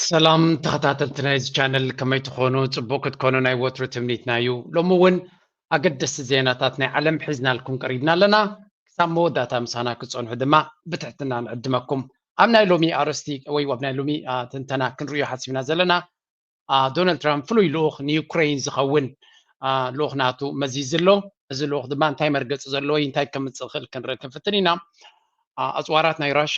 ሰላም ተኸታተልቲ ናይዚ ቻነል፣ ከመይ ትኾኑ? ጽቡቕ ክትኮኑ ናይ ወትሩ ትምኒትና እዩ። ሎሚ እውን ኣገደስቲ ዜናታት ናይ ዓለም ሒዝናልኩም ቀሪብና ኣለና። ክሳብ መወዳእታ ምሳና ክትጸንሑ ድማ ብትሕትና ንዕድመኩም። ኣብ ናይ ሎሚ ኣርእስቲ ወይ ኣብ ናይ ሎሚ ትንተና ክንርእዮ ሓሲብና ዘለና፣ ዶናልድ ትራምፕ ፍሉይ ልኡኽ ንዩክሬን ዝኸውን ልኡኽ ናቱ መዚዙ ኣሎ። እዚ ልኡኽ ድማ እንታይ መርገፂ ዘለዎ እዩ፣ እንታይ ከምፅእ ይኽእል ክንርኢ ክንፍትን ኢና። ኣፅዋራት ናይ ራሻ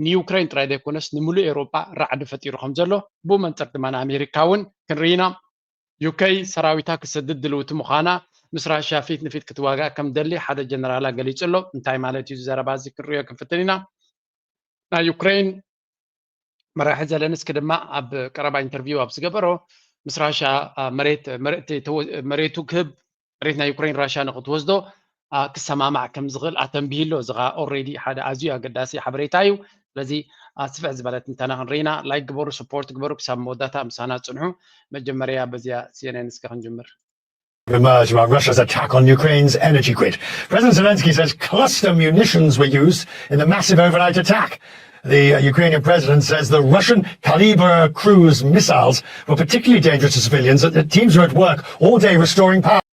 ንዩክሬን ጥራይ ዘይኮነስ ንምሉእ ኤውሮጳ ራዕዲ ፈጢሩ ከም ዘሎ፣ ብኡ መንፅር ድማ ንኣሜሪካ እውን ክንርኢ ኢና። ዩከይ ሰራዊታ ክሰድድ ድልውቲ ምዃና፣ ምስ ራሽያ ፊት ንፊት ክትዋጋእ ከም ደሊ ሓደ ጀነራላ ገሊጹ ኣሎ። እንታይ ማለት እዩ እዚ ዘረባ እዚ ክንርእዮ ክንፍትን ኢና። ናይ ዩክሬን መራሒ ዘለንስኪ ድማ ኣብ ቀረባ ኢንተርቪው ኣብ ዝገበሮ፣ ምስ ራሽያ መሬት መሬቱ ክህብ፣ መሬት ናይ ዩክሬን ራሽያ ንክትወስዶ ክሰማማዕ ከም ዝኽእል ኣተንቢሂ ኣሎ። እዚ ኸዓ ኦልሬዲ ሓደ ኣዝዩ ኣገዳሲ ሓበሬታ እዩ። ስለዚ ስፍሕ ዝበለ ትንተና ክንርኢ ኢና። ላይክ ግበሩ፣ ስፖርት ግበሩ፣ ክሳብ መወዳእታ ምሳና ጽንሑ። መጀመርያ በዚያ CNN እስከ ክንጅምር። Emerged about Russia's attack on Ukraine's energy grid. President Zelensky says cluster munitions were used in the massive overnight attack. The Ukrainian president says the Russian Kalibr cruise missiles were particularly dangerous to civilians, that the teams were at work all day restoring power.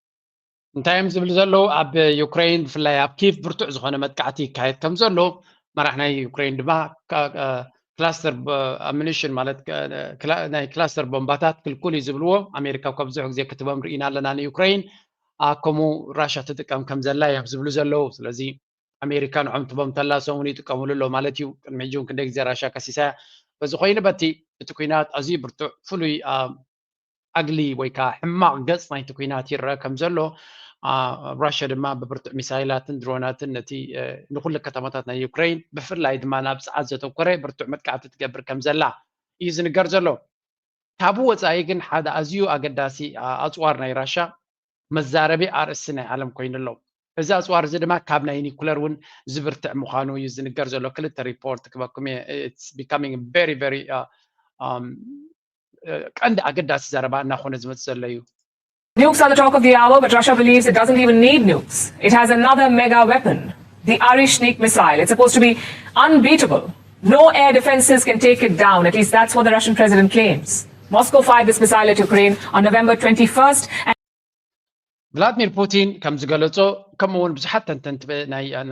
እንታይ እዮም ዝብል ዘለዉ? ኣብ ዩክሬን ብፍላይ ኣብ ኪቭ ብርቱዕ ዝኾነ መጥቃዕቲ ይካየድ ከም ዘሎ መራሕ ናይ ዩክሬን ድማ ክላስተር ኣሚኒሽን ማለት ናይ ክላስተር ቦምባታት ክልኩል እዩ ዝብልዎ። ኣሜሪካ ካብ ብዙሕ ግዜ ክትቦም ርኢና ኣለና ንዩክሬን። ከምኡ ራሻ ትጥቀም ከም ዘላ እዮም ዝብሉ ዘለዉ። ስለዚ ኣሜሪካ ንዖም ትቦም ተላ ሰሙን ይጥቀምሉ ኣሎ ማለት እዩ። ቅድሚ ሕጂ እውን ክንደይ ግዜ ራሻ ከሲሳ። በዚ ኮይኑ በቲ እቲ ኩናት ኣዝዩ ብርቱዕ ፍሉይ ኣግሊ ወይ ከዓ ሕማቕ ገጽ ናይቲ ኩናት ይረአ ከም ዘሎ፣ ራሽያ ድማ ብብርቱዕ ሚሳይላትን ድሮናትን ነቲ ንኩሉ ከተማታት ናይ ዩክሬን ብፍላይ ድማ ናብ ጸዓት ዘተኮረ ብርቱዕ መጥቃዕቲ ትገብር ከም ዘላ እዩ ዝንገር ዘሎ። ካብኡ ወጻኢ ግን ሓደ ኣዝዩ ኣገዳሲ ኣጽዋር ናይ ራሽያ መዛረቢ ኣርእስቲ ናይ ዓለም ኮይኑ ኣሎ። እዚ ኣጽዋር እዚ ድማ ካብ ናይ ኒኩለር እውን ዝብርትዕ ምዃኑ እዩ ዝንገር ዘሎ። ክልተ ሪፖርት ክበኩም እየ። It's becoming very very ቀንዲ ኣገዳሲ ዘረባ እናኾነ ዝመጽእ ዘሎ እዩ። Nukes are the talk of the hour, but Russia believes it doesn't even need nukes. It has another mega weapon, the Oreshnik missile. It's supposed to be unbeatable. No air defenses can take it down. At least that's what the Russian president claims. Moscow fired this missile at Ukraine on November twenty-first. And ቭላድሚር ፑቲን ከም ዝገለጾ፣ ከምኡ እውን ብዙሓት ተንተንቲ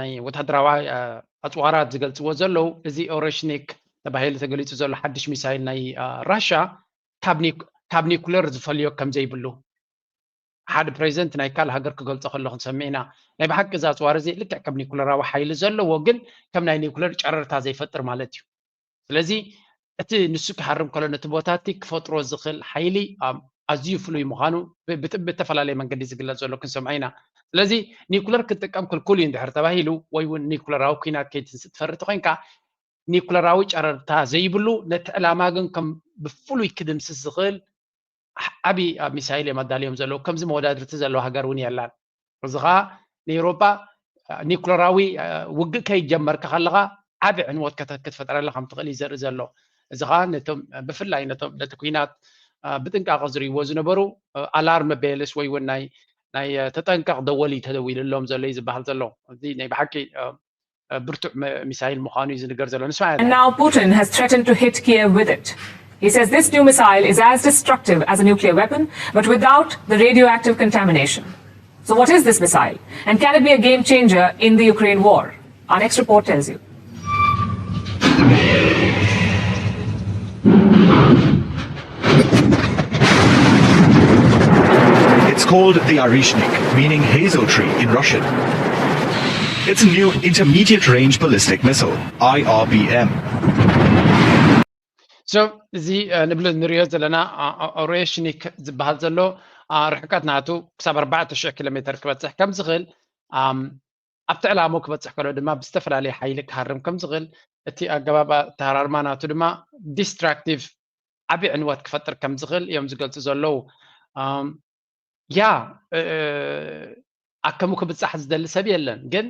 ናይ ወታደራዊ ኣጽዋራት ዝገልጽዎ ዘለዉ፣ እዚ ኦሬሽኒክ ተባሂሉ ተገሊጹ ዘሎ ሓድሽ ሚሳይል ናይ ራሻ ካብ ኒኩለር ዝፈልዮ ከም ዘይብሉ ሓደ ፕሬዚደንት ናይ ካልእ ሃገር ክገልጾ ከሎ ክንሰምዕ ኢና። ናይ ብሓቂ እዚ ኣጽዋር እዚ ልክዕ ከም ኒኩለራዊ ሓይሊ ዘለዎ፣ ግን ከም ናይ ኒኩለር ጨረርታ ዘይፈጥር ማለት እዩ። ስለዚ እቲ ንሱ ክሃርም ከሎ ነቲ ቦታ እቲ ክፈጥሮ ዝኽእል ሓይሊ ኣዝዩ ፍሉይ ምዃኑ ብተፈላለየ መንገዲ ዝግለጽ ዘሎ ክንሰምዖ ኢና። ስለዚ ኒኩለር ክትጥቀም ክልኩል እዩ እንድሕር ተባሂሉ ወይ እውን ኒኩለራዊ ኲናት ከይትፈሪ ተኾይንካ ኒኩለራዊ ጨረርታ ዘይብሉ ነቲ ዕላማ ግን ከም ብፍሉይ ክድምስስ ዝኽእል ዓብዪ ሚሳይል እዮም ኣዳልዮም ዘለዉ። ከምዚ መወዳድርቲ ዘለዋ ሃገር እውን የላን። እዚ ኸዓ ንኤውሮጳ ኒኩለራዊ ውግእ ከይጀመርካ ከለኻ ዓቢ ዕንወት ክትፈጥረላ ከም ትኽእል እዩ ዘርኢ ዘሎ። እዚ ኸዓ ነቶም ብፍላይ ነቶም ነቲ ኲናት ብጥንቃቐ ዝርእይዎ ዝነበሩ ኣላርም ቤልስ ወይ እውን ናይ ናይ ተጠንቀቕ ደወል እዩ ተደዊልሎም ዘሎ እዩ ዝበሃል ዘሎ። እዚ ናይ ብሓቂ ብርቱዕ ሚሳይል ምዃኑ እዩ ዝንገር ዘሎ። ንስማዕ። And now Putin has threatened to hit Kiev with it. He says this new missile is as destructive as a nuclear weapon, but without the radioactive contamination. So what is this missile? And can it be a game changer in the Ukraine war? Our next report tells you. It's called the Oreshnik, meaning hazel tree in Russian. It's a new intermediate range ballistic missile, I R B M. So እዚ ንብሎ ንሪኦ ዘለና ኦሬሽኒክ ዝበሃል ዘሎ ርሕቀት ናቱ ክሳብ ኣርባዕተ ሽሕ ኪሎ ሜትር ክበፅሕ ከም ዝኽእል ኣብቲ ዕላምኡ ክበፅሕ ከሎ ድማ ብዝተፈላለየ ሓይሊ ክሃርም ከም ዝኽእል እቲ ኣገባብ ኣተሃራርማ ናቱ ድማ ዲስትራክቲቭ ዓብዪ ዕንወት ክፈጥር ከም ዝኽእል እዮም ዝገልፁ ዘለዉ። ያ ኣከሙ ክብፃሕ ዝደሊ ሰብ የለን፣ ግን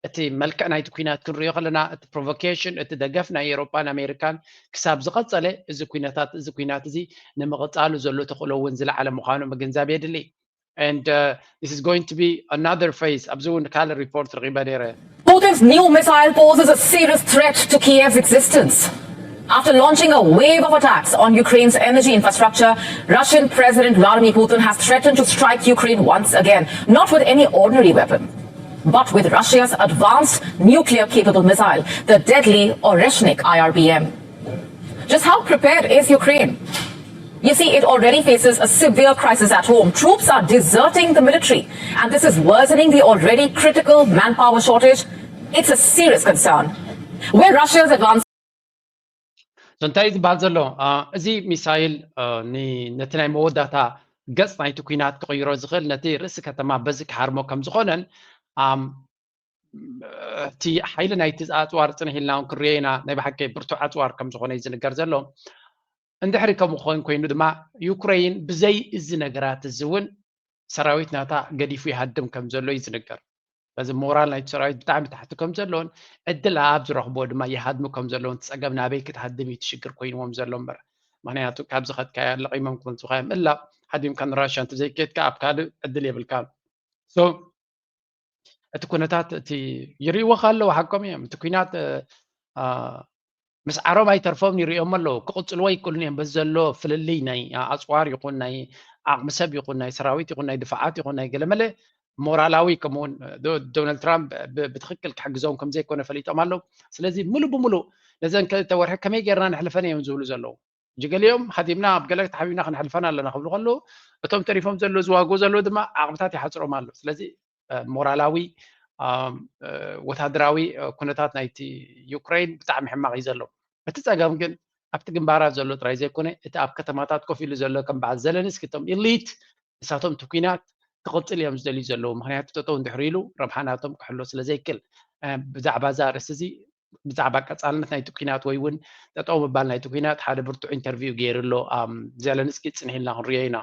እቲ መልክዕ ናይቲ ኩናት ክንሪኦ ከለና እቲ ፕሮቮኬሽን እቲ ደገፍ ናይ ኤውሮጳን ኣሜሪካን ክሳብ ዝቐፀለ እዚ ኩነታት እዚ ኩናት እዚ ንምቕፃሉ ዘሎ ተኽእሎ እውን ዝለዓለ ምዃኑ ምግንዛብ የድሊ። And uh, this is going to be another phase. ኣብዚ እውን ካልእ ሪፖርት ረኺበ ነይረ። Putin's new missile poses a serious threat to Kiev's existence. After launching a wave of attacks on Ukraine's energy infrastructure, Russian President Vladimir Putin has threatened to strike Ukraine once again, not with any ordinary weapon, but with Russia's advanced nuclear capable missile, the deadly Oreshnik I R B M. Just how prepared is Ukraine? You see, it already faces a severe crisis at home. Troops are deserting the military, and this is worsening the already critical manpower shortage. It's a serious concern. Where Russia's advance እንታይ ዝበሃል ዘሎ? እዚ ሚሳይል ነቲ ናይ መወዳእታ ገጽ ናይቲ ኲናት ክቕይሮ ዝኽእል፣ ነቲ ርእሲ ከተማ በዚ ክሃርሞ ከም ዝኾነን፣ እቲ ሓይሊ ናይቲ ኣጽዋር ጽንሕ ኢልና እውን ክንሪኦ ኢና፣ ናይ ብሓቂ ብርቱዕ ኣጽዋር ከም ዝኾነ እዩ ዝንገር ዘሎ። እንድሕሪ ከምኡ ክኸውን ኮይኑ ድማ፣ ዩክረይን ብዘይ እዚ ነገራት እዚ እውን ሰራዊት ናታ ገዲፉ ይሃድም ከም ዘሎ እዩ ዝንገር። በዚ ሞራል ናይቲ ሰራዊት ብጣዕሚ ታሕቲ ከም ዘሎን፣ ዕድል ኣብ ዝረኽቦ ድማ ይሃድሙ ከም ዘለውን፣ እቲ ጸገም ናበይ ክትሃድም እዩ እቲ ሽግር ኮይንዎም ዘሎ እምበር። ምኽንያቱ ካብ ዝኸድካያ ለቒሞም ክመልሱኻ እዮም። እላ ሃዲምካ ንራሻ እንተዘይከድካ ኣብ ካልእ ዕድል የብልካን። So እቲ ኩነታት እቲ ይርእይዎ ከለዉ ሓቆም እዮም። እቲ ኲናት ምስ ዓሮም ኣይተርፎም ይርእዮም ኣለዉ። ክቕጽልዎ ይክእሉን እዮም። በዚ ዘሎ ፍልልይ ናይ ኣጽዋር ይኹን ናይ ዓቕሚ ሰብ ይኹን ናይ ሰራዊት ይኹን ናይ ድፋዓት ይኹን ናይ ገለመለ ሞራላዊ ከምኡውን ዶናልድ ትራምፕ ብትክክል ክሕግዞም ከም ዘይኮነ ፈሊጦም ኣለዉ። ስለዚ ሙሉ ብሙሉ ነዘን ክልተ ወርሒ ከመይ ጌርና ነሕልፈን እዮም ዝብሉ ዘለዉ። ገሊኦም ሃዲምና ኣብ ገለ ተሓቢብና ክንሕልፈን ኣለና ክብሉ ከለዉ፣ እቶም ተሪፎም ዘለዉ ዝዋግኡ ዘለዉ ድማ ዓቕምታት ይሓጽሮም ኣሎ። ስለዚ ሞራላዊ ወታደራዊ ኩነታት ናይቲ ዩክሬን ብጣዕሚ ሕማቕ እዩ ዘሎ። እቲ ጸገም ግን ኣብቲ ግንባራት ዘሎ ጥራይ ዘይኮነ፣ እቲ ኣብ ከተማታት ኮፍ ኢሉ ዘሎ ከም በዓል ዘለንስኪ እቶም ኢሊት ንሳቶም እቲ ኲናት ክቕጽል እዮም ዝደልዩ ዘለዉ። ምኽንያቱ ጠጠው እንድሕር ኢሉ ረብሓ ናቶም ክሕሎ ስለ ዘይክል። ብዛዕባ እዛ ኣርእስቲ እዚ ብዛዕባ ቀጻልነት ናይቲ ኲናት ወይ እውን ጠጠው ምባል ናይቲ ኲናት ሓደ ብርቱዕ ኢንተርቪው ገይሩ ኣሎ። ዘለንስኪ ጽንሕ ኢልና ክንሪኦ ኢና።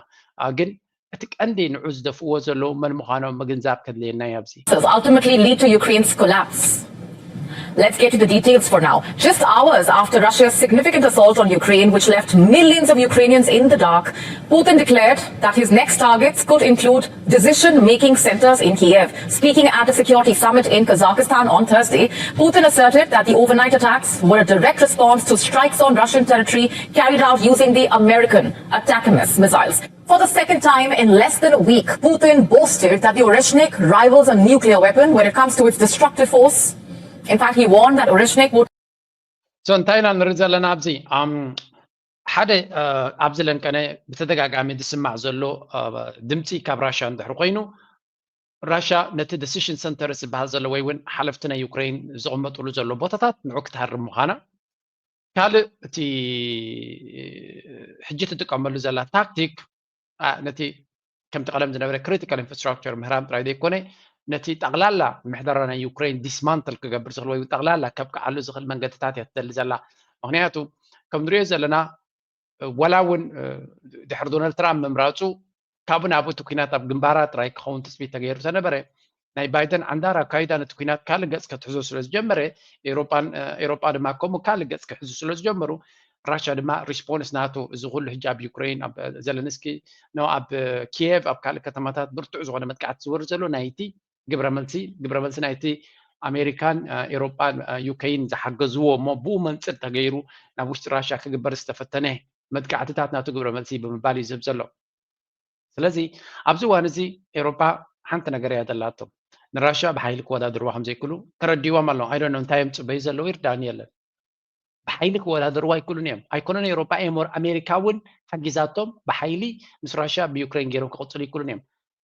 ግን እቲ ቀንዲ ንዑ ዝደፍእዎ ዘለዉ መን ምዃኖም ምግንዛብ ከድልየና እዩ ኣብዚ። Ultimately lead to Ukraine's collapse. Let's get to the details for now. Just hours after Russia's significant assault on Ukraine, which left millions of Ukrainians in the dark, Putin declared that his next targets could include decision-making centers in Kiev. Speaking at a security summit in Kazakhstan on Thursday, Putin asserted that the overnight attacks were a direct response to strikes on Russian territory carried out using the American ATACMS missiles. For the second time in less than a week, Putin boasted that the Oreshnik rivals a nuclear weapon when it comes to its destructive force. In fact, he warned that Oreshnik would So እንታይ ኢና ንርኢ ዘለና ኣብዚ? ሓደ ኣብዚ ለንቀነ ብተደጋጋሚ ዝስማዕ ዘሎ ድምፂ ካብ ራሻ እንድሕር ኮይኑ፣ ራሻ ነቲ decision centers ዝበሃል ዘሎ ወይ እውን ሓለፍቲ ናይ ዩክሬን ዝቕመጥሉ ዘሎ ቦታታት ንዑ ክትሃርም ምዃና፣ ካልእ እቲ ሕጂ ትጥቀመሉ ዘላ ታክቲክ ነቲ ከምቲ ቀደም ዝነበረ critical infrastructure ምህራም ጥራይ ዘይኮነ፣ ነቲ ጠቕላላ ምሕደራ ናይ ዩክሬን dismantle ክገብር ዝኽእል ወይ ጠቕላላ ከብቅዓሉ ዝኽእል መንገድታት እያ ትደሊ ዘላ። ምኽንያቱ ከም ንሪኦ ዘለና፣ ዋላ እውን ድሕሪ ዶናልድ ትራምፕ ምምራፁ ካብኡ ናብኡ እቲ ኲናት ኣብ ግንባራት ጥራይ ክኸውን ትፅቢት ተገይሩ ተነበረ፣ ናይ ባይደን ዓንዳር ኣካይዳ ነቲ ኲናት ካልእ ገፅ ከትሕዞ ስለ ዝጀመረ፣ ኤሮጳ ድማ ከምኡ ካልእ ገፅ ክሕዙ ስለ ዝጀመሩ፣ ራሻ ድማ ሪስፖንስ ናቱ፣ እዚ ኩሉ ሕጂ ኣብ ዩክሬን፣ ኣብ ዘለንስኪ፣ ኖ ኣብ ኪየቭ፣ ኣብ ካልእ ከተማታት ብርቱዕ ዝኾነ መጥቃዕቲ ዝወርድ ዘሎ ናይቲ ግብረ መልሲ፣ ግብረ መልሲ ናይቲ ኣሜሪካን ኤሮጳን ዩኬይን ዝሓገዝዎ እሞ ብኡ መንፅር ተገይሩ ናብ ውሽጢ ራሻ ክግበር ዝተፈተነ መጥቃዕትታት ናቱ ግብረ መልሲ ብምባል እዩ ዝህብ ዘሎ። ስለዚ ኣብዚ እዋን እዚ ኤሮጳ ሓንቲ ነገር እያ ዘላቶ፣ ንራሻ ብሓይሊ ክወዳደርዋ ከም ዘይክእሉ ተረዲዎም ኣለዉ። I don't know እንታይ እዮም ዝፅበዩ ዘለዉ ይርዳእኒ የለን። ብሓይሊ ክወዳደርዋ ኣይክእሉን እዮም። ኣይኮነን ኤሮጳ፣ ኤሞር ኣሜሪካ እውን ሓጊዛቶም ብሓይሊ ምስ ራሻ ብዩክሬን ገይሮም ክቕፅሉ ይክእሉን እዮም።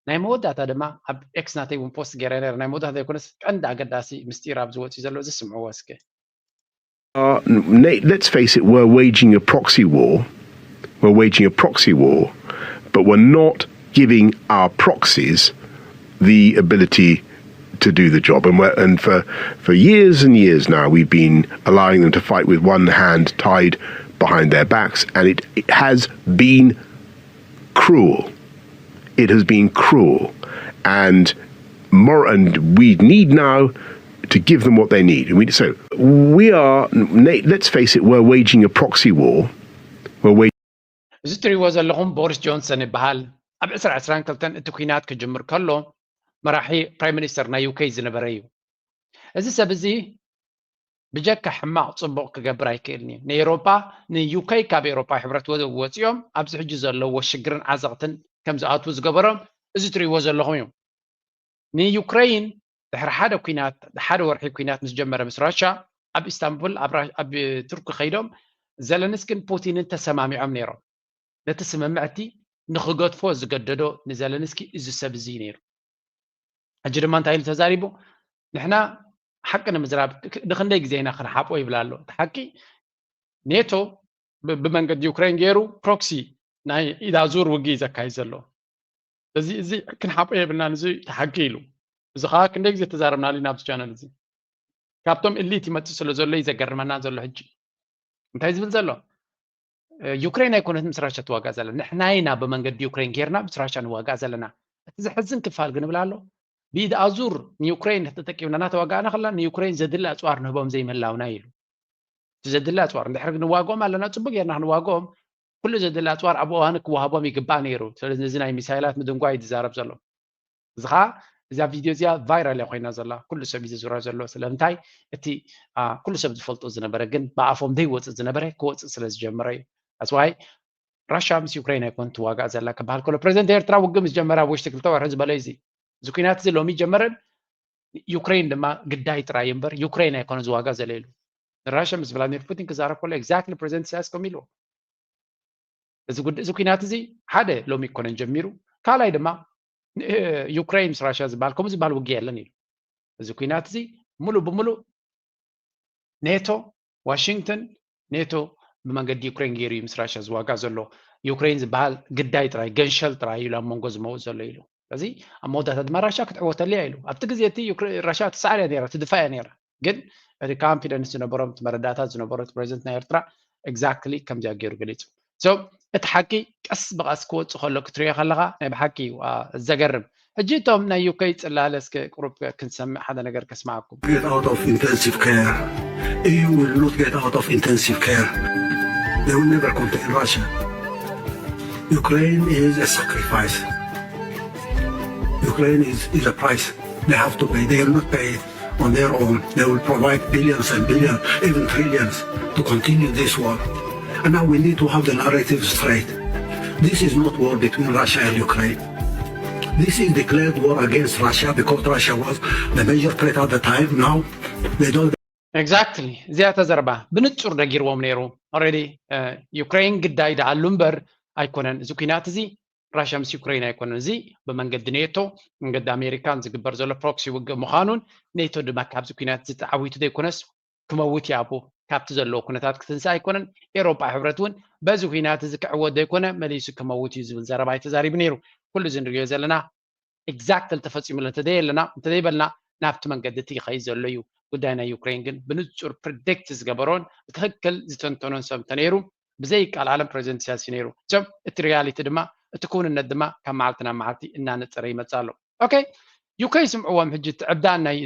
ናይ መወዳእታ ድማ ኣብ ኤክስ ናተይ እውን ፖስት ገይረ ነይረ። ናይ መወዳእታ ዘይኮነስ ቀንዲ ኣገዳሲ ምስጢር ኣብዚ ወፂኡ ዘሎ እዚ ስምዕዎ እስኪ። Uh, let's face it, we're waging a proxy war. We're waging a proxy war, but we're not giving our proxies the ability to do the job. And, we're, and for, for years and years now, we've been allowing them to fight with one hand tied behind their backs, and it, it has been cruel. It has been cruel. And more, and we need now to give them what they need. We, so we are, let's face it, we're waging a proxy war. We're waging እዚ ትሪእዎ ዘለኹም ቦሪስ ጆንሰን ይበሃል። ኣብ ዕስራ ዕስራን ክልተን እቲ ኲናት ክጅምር ከሎ መራሒ ፕራይም ሚኒስተር ናይ ዩኬ ዝነበረ እዩ። እዚ ሰብ እዚ ብጀካ ሕማቕ ጽቡቕ ክገብር ኣይክእልን እዩ። ንኤውሮጳ፣ ንዩኬ ካብ ኤውሮጳ ሕብረት ወ-፣ ወጺኦም ኣብዚ ሕጂ ዘለዎ ሽግርን ዓዘቕትን ከም ዝኣትዉ ዝገበሮም እዚ ትርእይዎ ዘለኹም እዩ። ንዩክሬን ድሕሪ ሓደ ኲናት፣ ሓደ ወርሒ ኲናት ምስ ጀመረ ምስ ራሻ ኣብ ኢስታንቡል ኣብ ራ-፣ ኣብ ቱርኪ ከይዶም ዘለንስኪን ፑቲንን ተሰማሚዖም ነይሮም። ነቲ ስምምዕ እቲ ንኽገድፎ ዝገደዶ ንዘለንስኪ እዚ ሰብ እዚ እዩ ነይሩ። ሕጂ ድማ እንታይ ኢሉ ተዛሪቡ? ንሕና ሓቂ ንምዝራብ ክ-፣ ንኽንደይ ግዜ ኢና ክንሓቦ ይብል ኣሎ። እቲ ሓቂ ኔቶ ብ-፣ ብመንገዲ ዩክሬን ገይሩ ፕሮክሲ ናይ ኢዳዙር ውግእ እዩ ዘካይድ ዘሎ። እዚ፣ እዚ ክንሓቦ የብልናን፣ እዚ እቲ ሓቂ ኢሉ። እዚ ኸዓ ክንደይ ግዜ ተዛረብናሉ ኢና ኣብዚ ቻነል እዚ። ካብቶም እሊት ይመጽእ ስለ ዘሎ እዩ ዘገርመና ዘሎ ሕጂ። እንታይ ዝብል ዘሎ? እ፣ ዩክሬን ኣይኮነት ምስ ራሻ ትዋጋእ ዘለና። ንሕና ኢና ብመንገዲ ዩክሬን ጌርና ምስ ራሻ ንዋጋእ ዘለና። እቲ ዘሕዝን ክፋል ግን እብል ኣሎ። ብኢድ ኣዙር ንዩክሬን ተጠቂምና እናተዋጋእና ከለና ንዩክሬን ዘድሊ ኣጽዋር ንህቦም ዘይምህላውና ኢሉ። እቲ ዘድሊ ኣጽዋር እንድሕር ንዋግኦም ኣለና፣ ጽቡቅ ጌርና ክንዋግኦም፣ ኩሉ ዘድሊ ኣጽዋር ኣብ እዋኑ ክወሃቦም ይግባእ ነይሩ። ስለዚ ነዚ ናይ ሚሳይላት ምድንጓይ እዩ ዝዛረብ ዘሎ። እዚ ኸዓ እዛ ቪድዮ እዚኣ ቫይራል እያ ኮይና ዘላ፣ ኩሉ ሰብ እዩ ዝዝውራ ዘሎ። ስለምንታይ? እቲ፣ አ፣ ኩሉ ሰብ ዝፈልጦ ዝነበረ ግን ብኣፎም ዘይወፅእ ዝነበረ ክወፅእ ስለ ዝጀመረ እዩ። That's why ራሻ ምስ ዩክሬን ኣይኮን ትዋጋእ ዘላ ክበሃል ከሎ፣ ፕሬዚደንት ኤርትራ ውግእ ምስ ጀመረ ኣብ ውሽጢ ክልተ ወርሒ ዝበለ እዩ። እዚ፣ እዚ ኩናት እዚ ሎሚ ጀመረን፣ ዩክሬን ድማ ግዳይ ጥራይ እምበር ዩክሬን ኣይኮነ ዝዋጋእ ዘለ ኢሉ። ንራሻ ምስ ቭላድሚር ፑቲን ክዛረብ ከሎ ኤግዛክትሊ ፕሬዚደንት ኢሳያስ ከምኡ ኢልዎ። እዚ ጉድ-፣ እዚ ኩናት እዚ ሓደ ሎሚ ኣይኮነን ጀሚሩ፣ ካልኣይ ድማ ን-፣ ዩክሬን ምስ ራሻ ዝበሃል ከምኡ ዝበሃል ውግእ የለን ኢሉ። እዚ ኩናት እዚ ሙሉእ ብሙሉእ ኔቶ፣ ዋሽንግተን፣ ኔቶ ብመንገዲ ዩክሬን ገይሩ እዩ ምስ ራሻ ዝዋጋእ ዘሎ። ዩክሬን ዝበሃል ግዳይ ጥራይ፣ ገንሸል ጥራይ እዩ ኣብ መንጎ ዝመውት ዘሎ ኢሉ። ስለዚ ኣብ መወዳእታ ድማ ራሻ ክትዕወተሉ እያ ኢሉ። ኣብቲ ግዜ እቲ ዩክሬ-፣ ራሻ ትስዓር እያ ነይራ፣ ትድፋእ እያ ነይራ። ግን እቲ ኮንፊደንስ ዝነበሮም፣ እቲ መረዳእታ ዝነበሮ እቲ ፕሬዚደንት ናይ ኤርትራ ኤግዛክትሊ ከምዚኣ ገይሩ ገሊጹ። So እቲ ሓቂ ቀስ ብቐስ ክወጽእ ከሎ ክትሪኦ ከለኻ ናይ ብሓቂ እዩ፣ አ፣ ዘገርም። ሕጂ እቶም ናይ ዩኬ ጽላለ እስከ ቁሩብ ክንሰምዕ ሓደ ነገር ከስምዓኩም። Get out of intensive care. E U will not get out of intensive care. They will never contain Russia. Ukraine is a sacrifice. Ukraine is, is a price they have to pay. They will not pay it on their own. They will provide billions and billions, even trillions, to continue this war. And now we need to have the narrative straight. This is not war between Russia and Ukraine. This is declared war against Russia because Russia was the major threat at the time. Now they don't. Exactly. እዚኣ ተዘርባ ብንጹር ነጊርዎም ነይሩ። Already ዩክሬን ግዳይ ደኣሉ እምበር ኣይኮነን። እዚ ኩናት እዚ ራሽያ ምስ ዩክሬን ኣይኮነን። እዚ ብመንገዲ ኔቶ፣ መንገዲ ኣሜሪካን ዝግበር ዘሎ ፕሮክሲ ውግእ ምዃኑን፣ ኔቶ ድማ ካብዚ ኩናት እዚ ተዓዊቱ ዘይኮነስ ክመውት እዩ ኣብኡ። ካብቲ ዘለዎ ኩነታት ክትንሳእ ኣይኮነን። ኤውሮጳ ሕብረት እውን በዚ ኩናት እዚ ክዕወት ዘይኮነ መሊሱ ክመውት እዩ ዝብል ዘረባ እዩ ተዛሪቡ ነይሩ። ኩሉ እዚ ንሪኦ ዘለና ኤግዛክትሊ ተፈጺሙ ኣሎ እንተዘየለና፣ እንተዘይበልና ናብቲ መንገዲ እቲ ይኸይድ ዘሎ እዩ። ጉዳይ ናይ ዩክሬን ግን ብንጹር ፕሪዲክት ዝገበሮን ብትኽክል ዝተንተኖን ሰብ እንተነይሩ ብዘይቃል ዓለም ፕሬዚደንት ኢሳያስ እዩ ነይሩ። So እቲ ሪያሊቲ ድማ እቲ ክውንነት ድማ ካብ መዓልቲ ናብ መዓልቲ እናነጸረ ይመጽእ ኣሎ። ኦኬ፣ ዩኬ ስምዕዎም ሕጂ እቲ ዕብዳን ናይ፣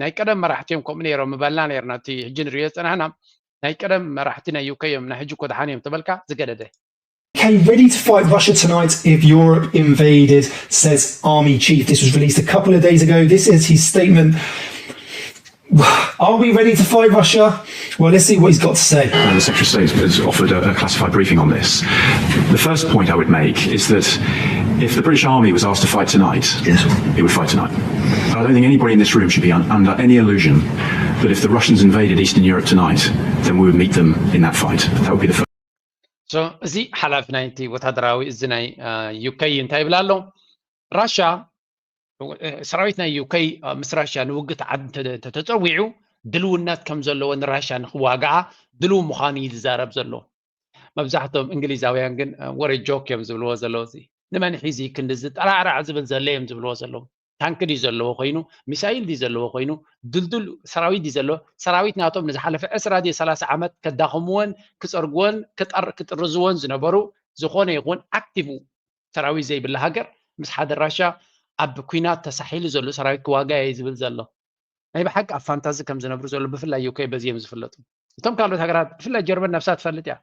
ናይ ቀደም መራሕቲ እዮም ከምኡ ነይሮም ምበልና ነይርና። እቲ ሕጂ ንሪኦ ዝጸናሕና ናይ ቀደም መራሕቲ ናይ ዩኬ እዮም፣ ናይ ሕጂ እኮ ደሓን እዮም ተበልካ ዝገደደ። Okay, ready to fight Russia tonight if Europe invaded, says Army Chief. This was released a couple of days ago. This is his statement. Are we ready to fight Russia? Well, let's see what he's got to say. Uh, the Secretary of State has offered a, a classified briefing on this. The first point I would make is that if the British Army was asked to fight tonight, Yes. it would fight tonight. I don't think anybody in this room should be un- under any illusion that if the Russians invaded Eastern Europe tonight, then we would meet them in that fight. That would be the first. So እዚ ሓላፊ ናይቲ ወታደራዊ እዚ ናይ ዩኬ እንታይ ይብል ኣሎ? ራሻ ሰራዊት ናይ ዩኬ ምስ ራሽያ ንውግእ ዓዲ እንተተፀዊዑ ድልውነት ከም ዘለዎ ንራሽያ ንክዋግዓ ድልው ምዃኑ እዩ ዝዛረብ ዘሎ። መብዛሕትኦም እንግሊዛውያን ግን ወረ ጆክ እዮም ዝብልዎ ዘለዉ። እዚ ንመን ሒዙ ክንዲ ዝጠራዕራዕ ዝብል ዘሎ እዮም ዝብልዎ ዘለዉ። ታንክ ድዩ ዘለዎ ኮይኑ፣ ሚሳይል ድዩ ዘለዎ ኮይኑ፣ ድልዱል ሰራዊት ድዩ ዘለዎ? ሰራዊት ናቶም ንዝሓለፈ ዕስራ ድዩ ሰላሳ ዓመት ከዳኽምዎን ክፀርግዎን ክጥርዝዎን ዝነበሩ ዝኾነ ይኹን ኣክቲቭ ሰራዊት ዘይብላ ሃገር ምስ ሓደ ራሽያ ኣብ ኩናት ተሳሒሉ ዘሎ ሰራዊት ክዋጋ እየ ዝብል ዘሎ። ናይ ብሓቂ ኣብ ፋንታዚ ከም ዝነብሩ ዘሎ ብፍላይ ዩኬ በዚ እዮም ዝፍለጡ። እቶም ካልኦት ሃገራት ብፍላይ ጀርመን ነብሳ ትፈልጥ እያ።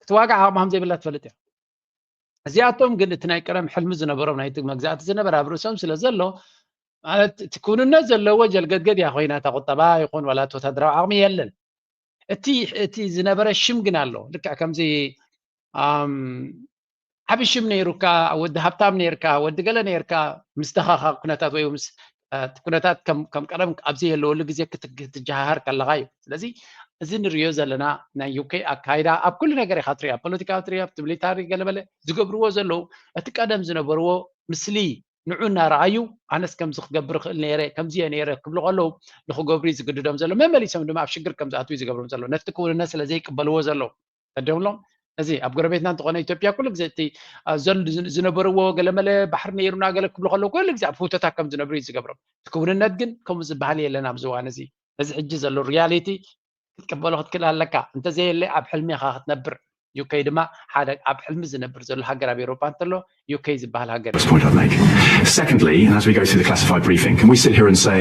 ክትዋጋ ዓቕማ ከም ዘይብላ ትፈልጥ እያ። እዚኣቶም ግን እቲ ናይ ቀደም ሕልሚ ዝነበሮም ናይቲ መግዛእቲ ዝነበረ ኣብ ርእሶም ስለ ዘሎ ማለት እቲ ክውንነት ዘለዎ ጀልገድገድ እያ ኮይና እታ ቁጠባ ይኹን ዋላ እቲ ወታደራዊ ዓቕሚ የለን። እቲ እቲ ዝነበረ ሽም ግን ኣሎ። ልክዕ ከምዚ ዓቢ ሽም ነይሩካ፣ ወዲ ሃብታም ነይርካ፣ ወዲ ገለ ነይርካ፣ ምስ ደኻኻ ኩነታት ወይ ምስ እቲ ኩነታት ከም ቀደም ኣብ ዘየለወሉ ግዜ ክትጀሃሃር ከለኻ እዩ። ስለዚ እዚ ንሪዮ ዘለና ናይ ዩኬ ኣካይዳ ኣብ ኩሉ ነገር ኢኻ ትሪኦ፣ ኣብ ፖለቲካዊ ትሪኦ፣ ኣብቲ ሚሊታሪ ገለበለ ዝገብርዎ ዘለዉ እቲ ቀደም ዝነበርዎ ምስሊ ንዑ እናረኣዩ ኣነስ ከምዚ ክገብር እኽእል ነይረ ከምዚ እየ ነይረ ክብሉ ከለዉ ንክገብሩ እዩ ዝግድዶም ዘሎ። መመሊሶም ድማ ኣብ ሽግር ከም ዝኣትዉ እዩ ዝገብሮም ዘሎ። ነቲ ክውንነት ስለ ዘይቅበልዎ ዘለዉ ተደምሎም እዚ ኣብ ጎረቤትና እንተኾነ ኢትዮጵያ ኩሉ ግዜ እቲ ዝነበርዎ ገለመለ ባሕሪ ነይሩና ገለ ክብሉ ከለዉ ኩሉ ግዜ ኣብ ህውተታ ከም ዝነብሩ እዩ ዝገብሮም። እቲ ክውንነት ግን ከምኡ ዝበሃል የለን ኣብዚ እዋን እዚ። እዚ ሕጂ ዘሎ ሪያሊቲ ክትቅበሎ ክትክእል ኣለካ። እንተዘየለ ኣብ ሕልሚ ኢኻ ክትነብር። ዩኬ ድማ ሓደ ኣብ ሕልሚ ዝነብር ዘሎ ሃገር ኣብ ኤውሮጳ እንተሎ ዩኬ ዝበሃል ሃገር እዩ። Secondly, and as we go through the classified briefing, can we sit here and say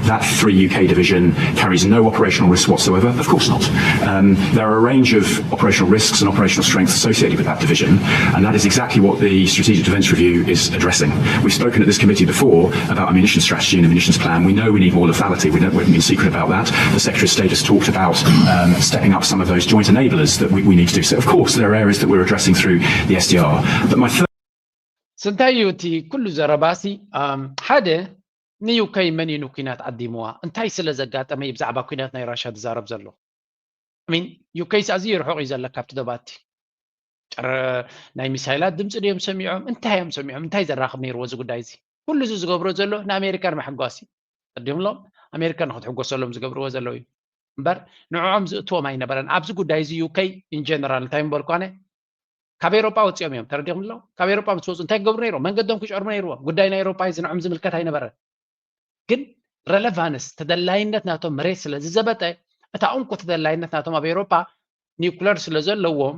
that three U K division carries no operational risk whatsoever? Of course not. Um, there are a range of operational risks and operational strengths associated with that division, and that is exactly what the Strategic Defence Review is addressing. We've spoken at this committee before about ammunition strategy and ammunitions plan. We know we need more lethality. We don't, we haven't been secret about that. The Secretary of State has talked about um, stepping up some of those joint enablers that we, we need to do. So, of course, there are areas that we're addressing through the S D R. But my third ስንታይ እዩ እቲ ኩሉ ዘረባሲ? ሓደ ንዩከይ መን እዩ ንኩናት ዓዲምዋ? እንታይ ስለ ዘጋጠመ እዩ ብዛዕባ ኩናት ናይ ራሻ ዝዛረብ ዘሎ? ሚን ዩከይስ ኣዝዩ ርሑቕ እዩ ዘሎ ካብቲ ዶባቲ። ጨረ ናይ ሚሳይላት ድምፂ ድዮም ሰሚዖም? እንታይ እዮም ሰሚዖም? እንታይ ዘራኽብ ነይርዎ እዚ ጉዳይ እዚ? ኩሉ እዚ ዝገብሮ ዘሎ ንኣሜሪካ ንምሕጓስ እዩ። ቀዲምሎም ኣሜሪካ ንክትሕጎሰሎም ዝገብርዎ ዘለዉ እዩ እምበር ንዕዖም ዝእትዎም ኣይነበረን። ኣብዚ ጉዳይ እዚ ዩከይ ኢንጀነራል እንታይ ምበልኳነ ካብ ኤሮጳ ወፂኦም እዮም ተረዲኹም ኣለዉ። ካብ ኤሮጳ ምስ ወፁ እንታይ ክገብሩ ነይሮም? መንገዶም ክጨርሙ ነይርዎም። ጉዳይ ናይ ኤሮጳ እዚ ንዖም ዝምልከት ኣይነበረን። ግን ረለቫንስ ተደላይነት ናቶም መሬት ስለ ዝዘበጠ እታ እንኮ ተደላይነት ናቶም ኣብ ኤሮጳ ኒኩለር ስለ ዘለዎም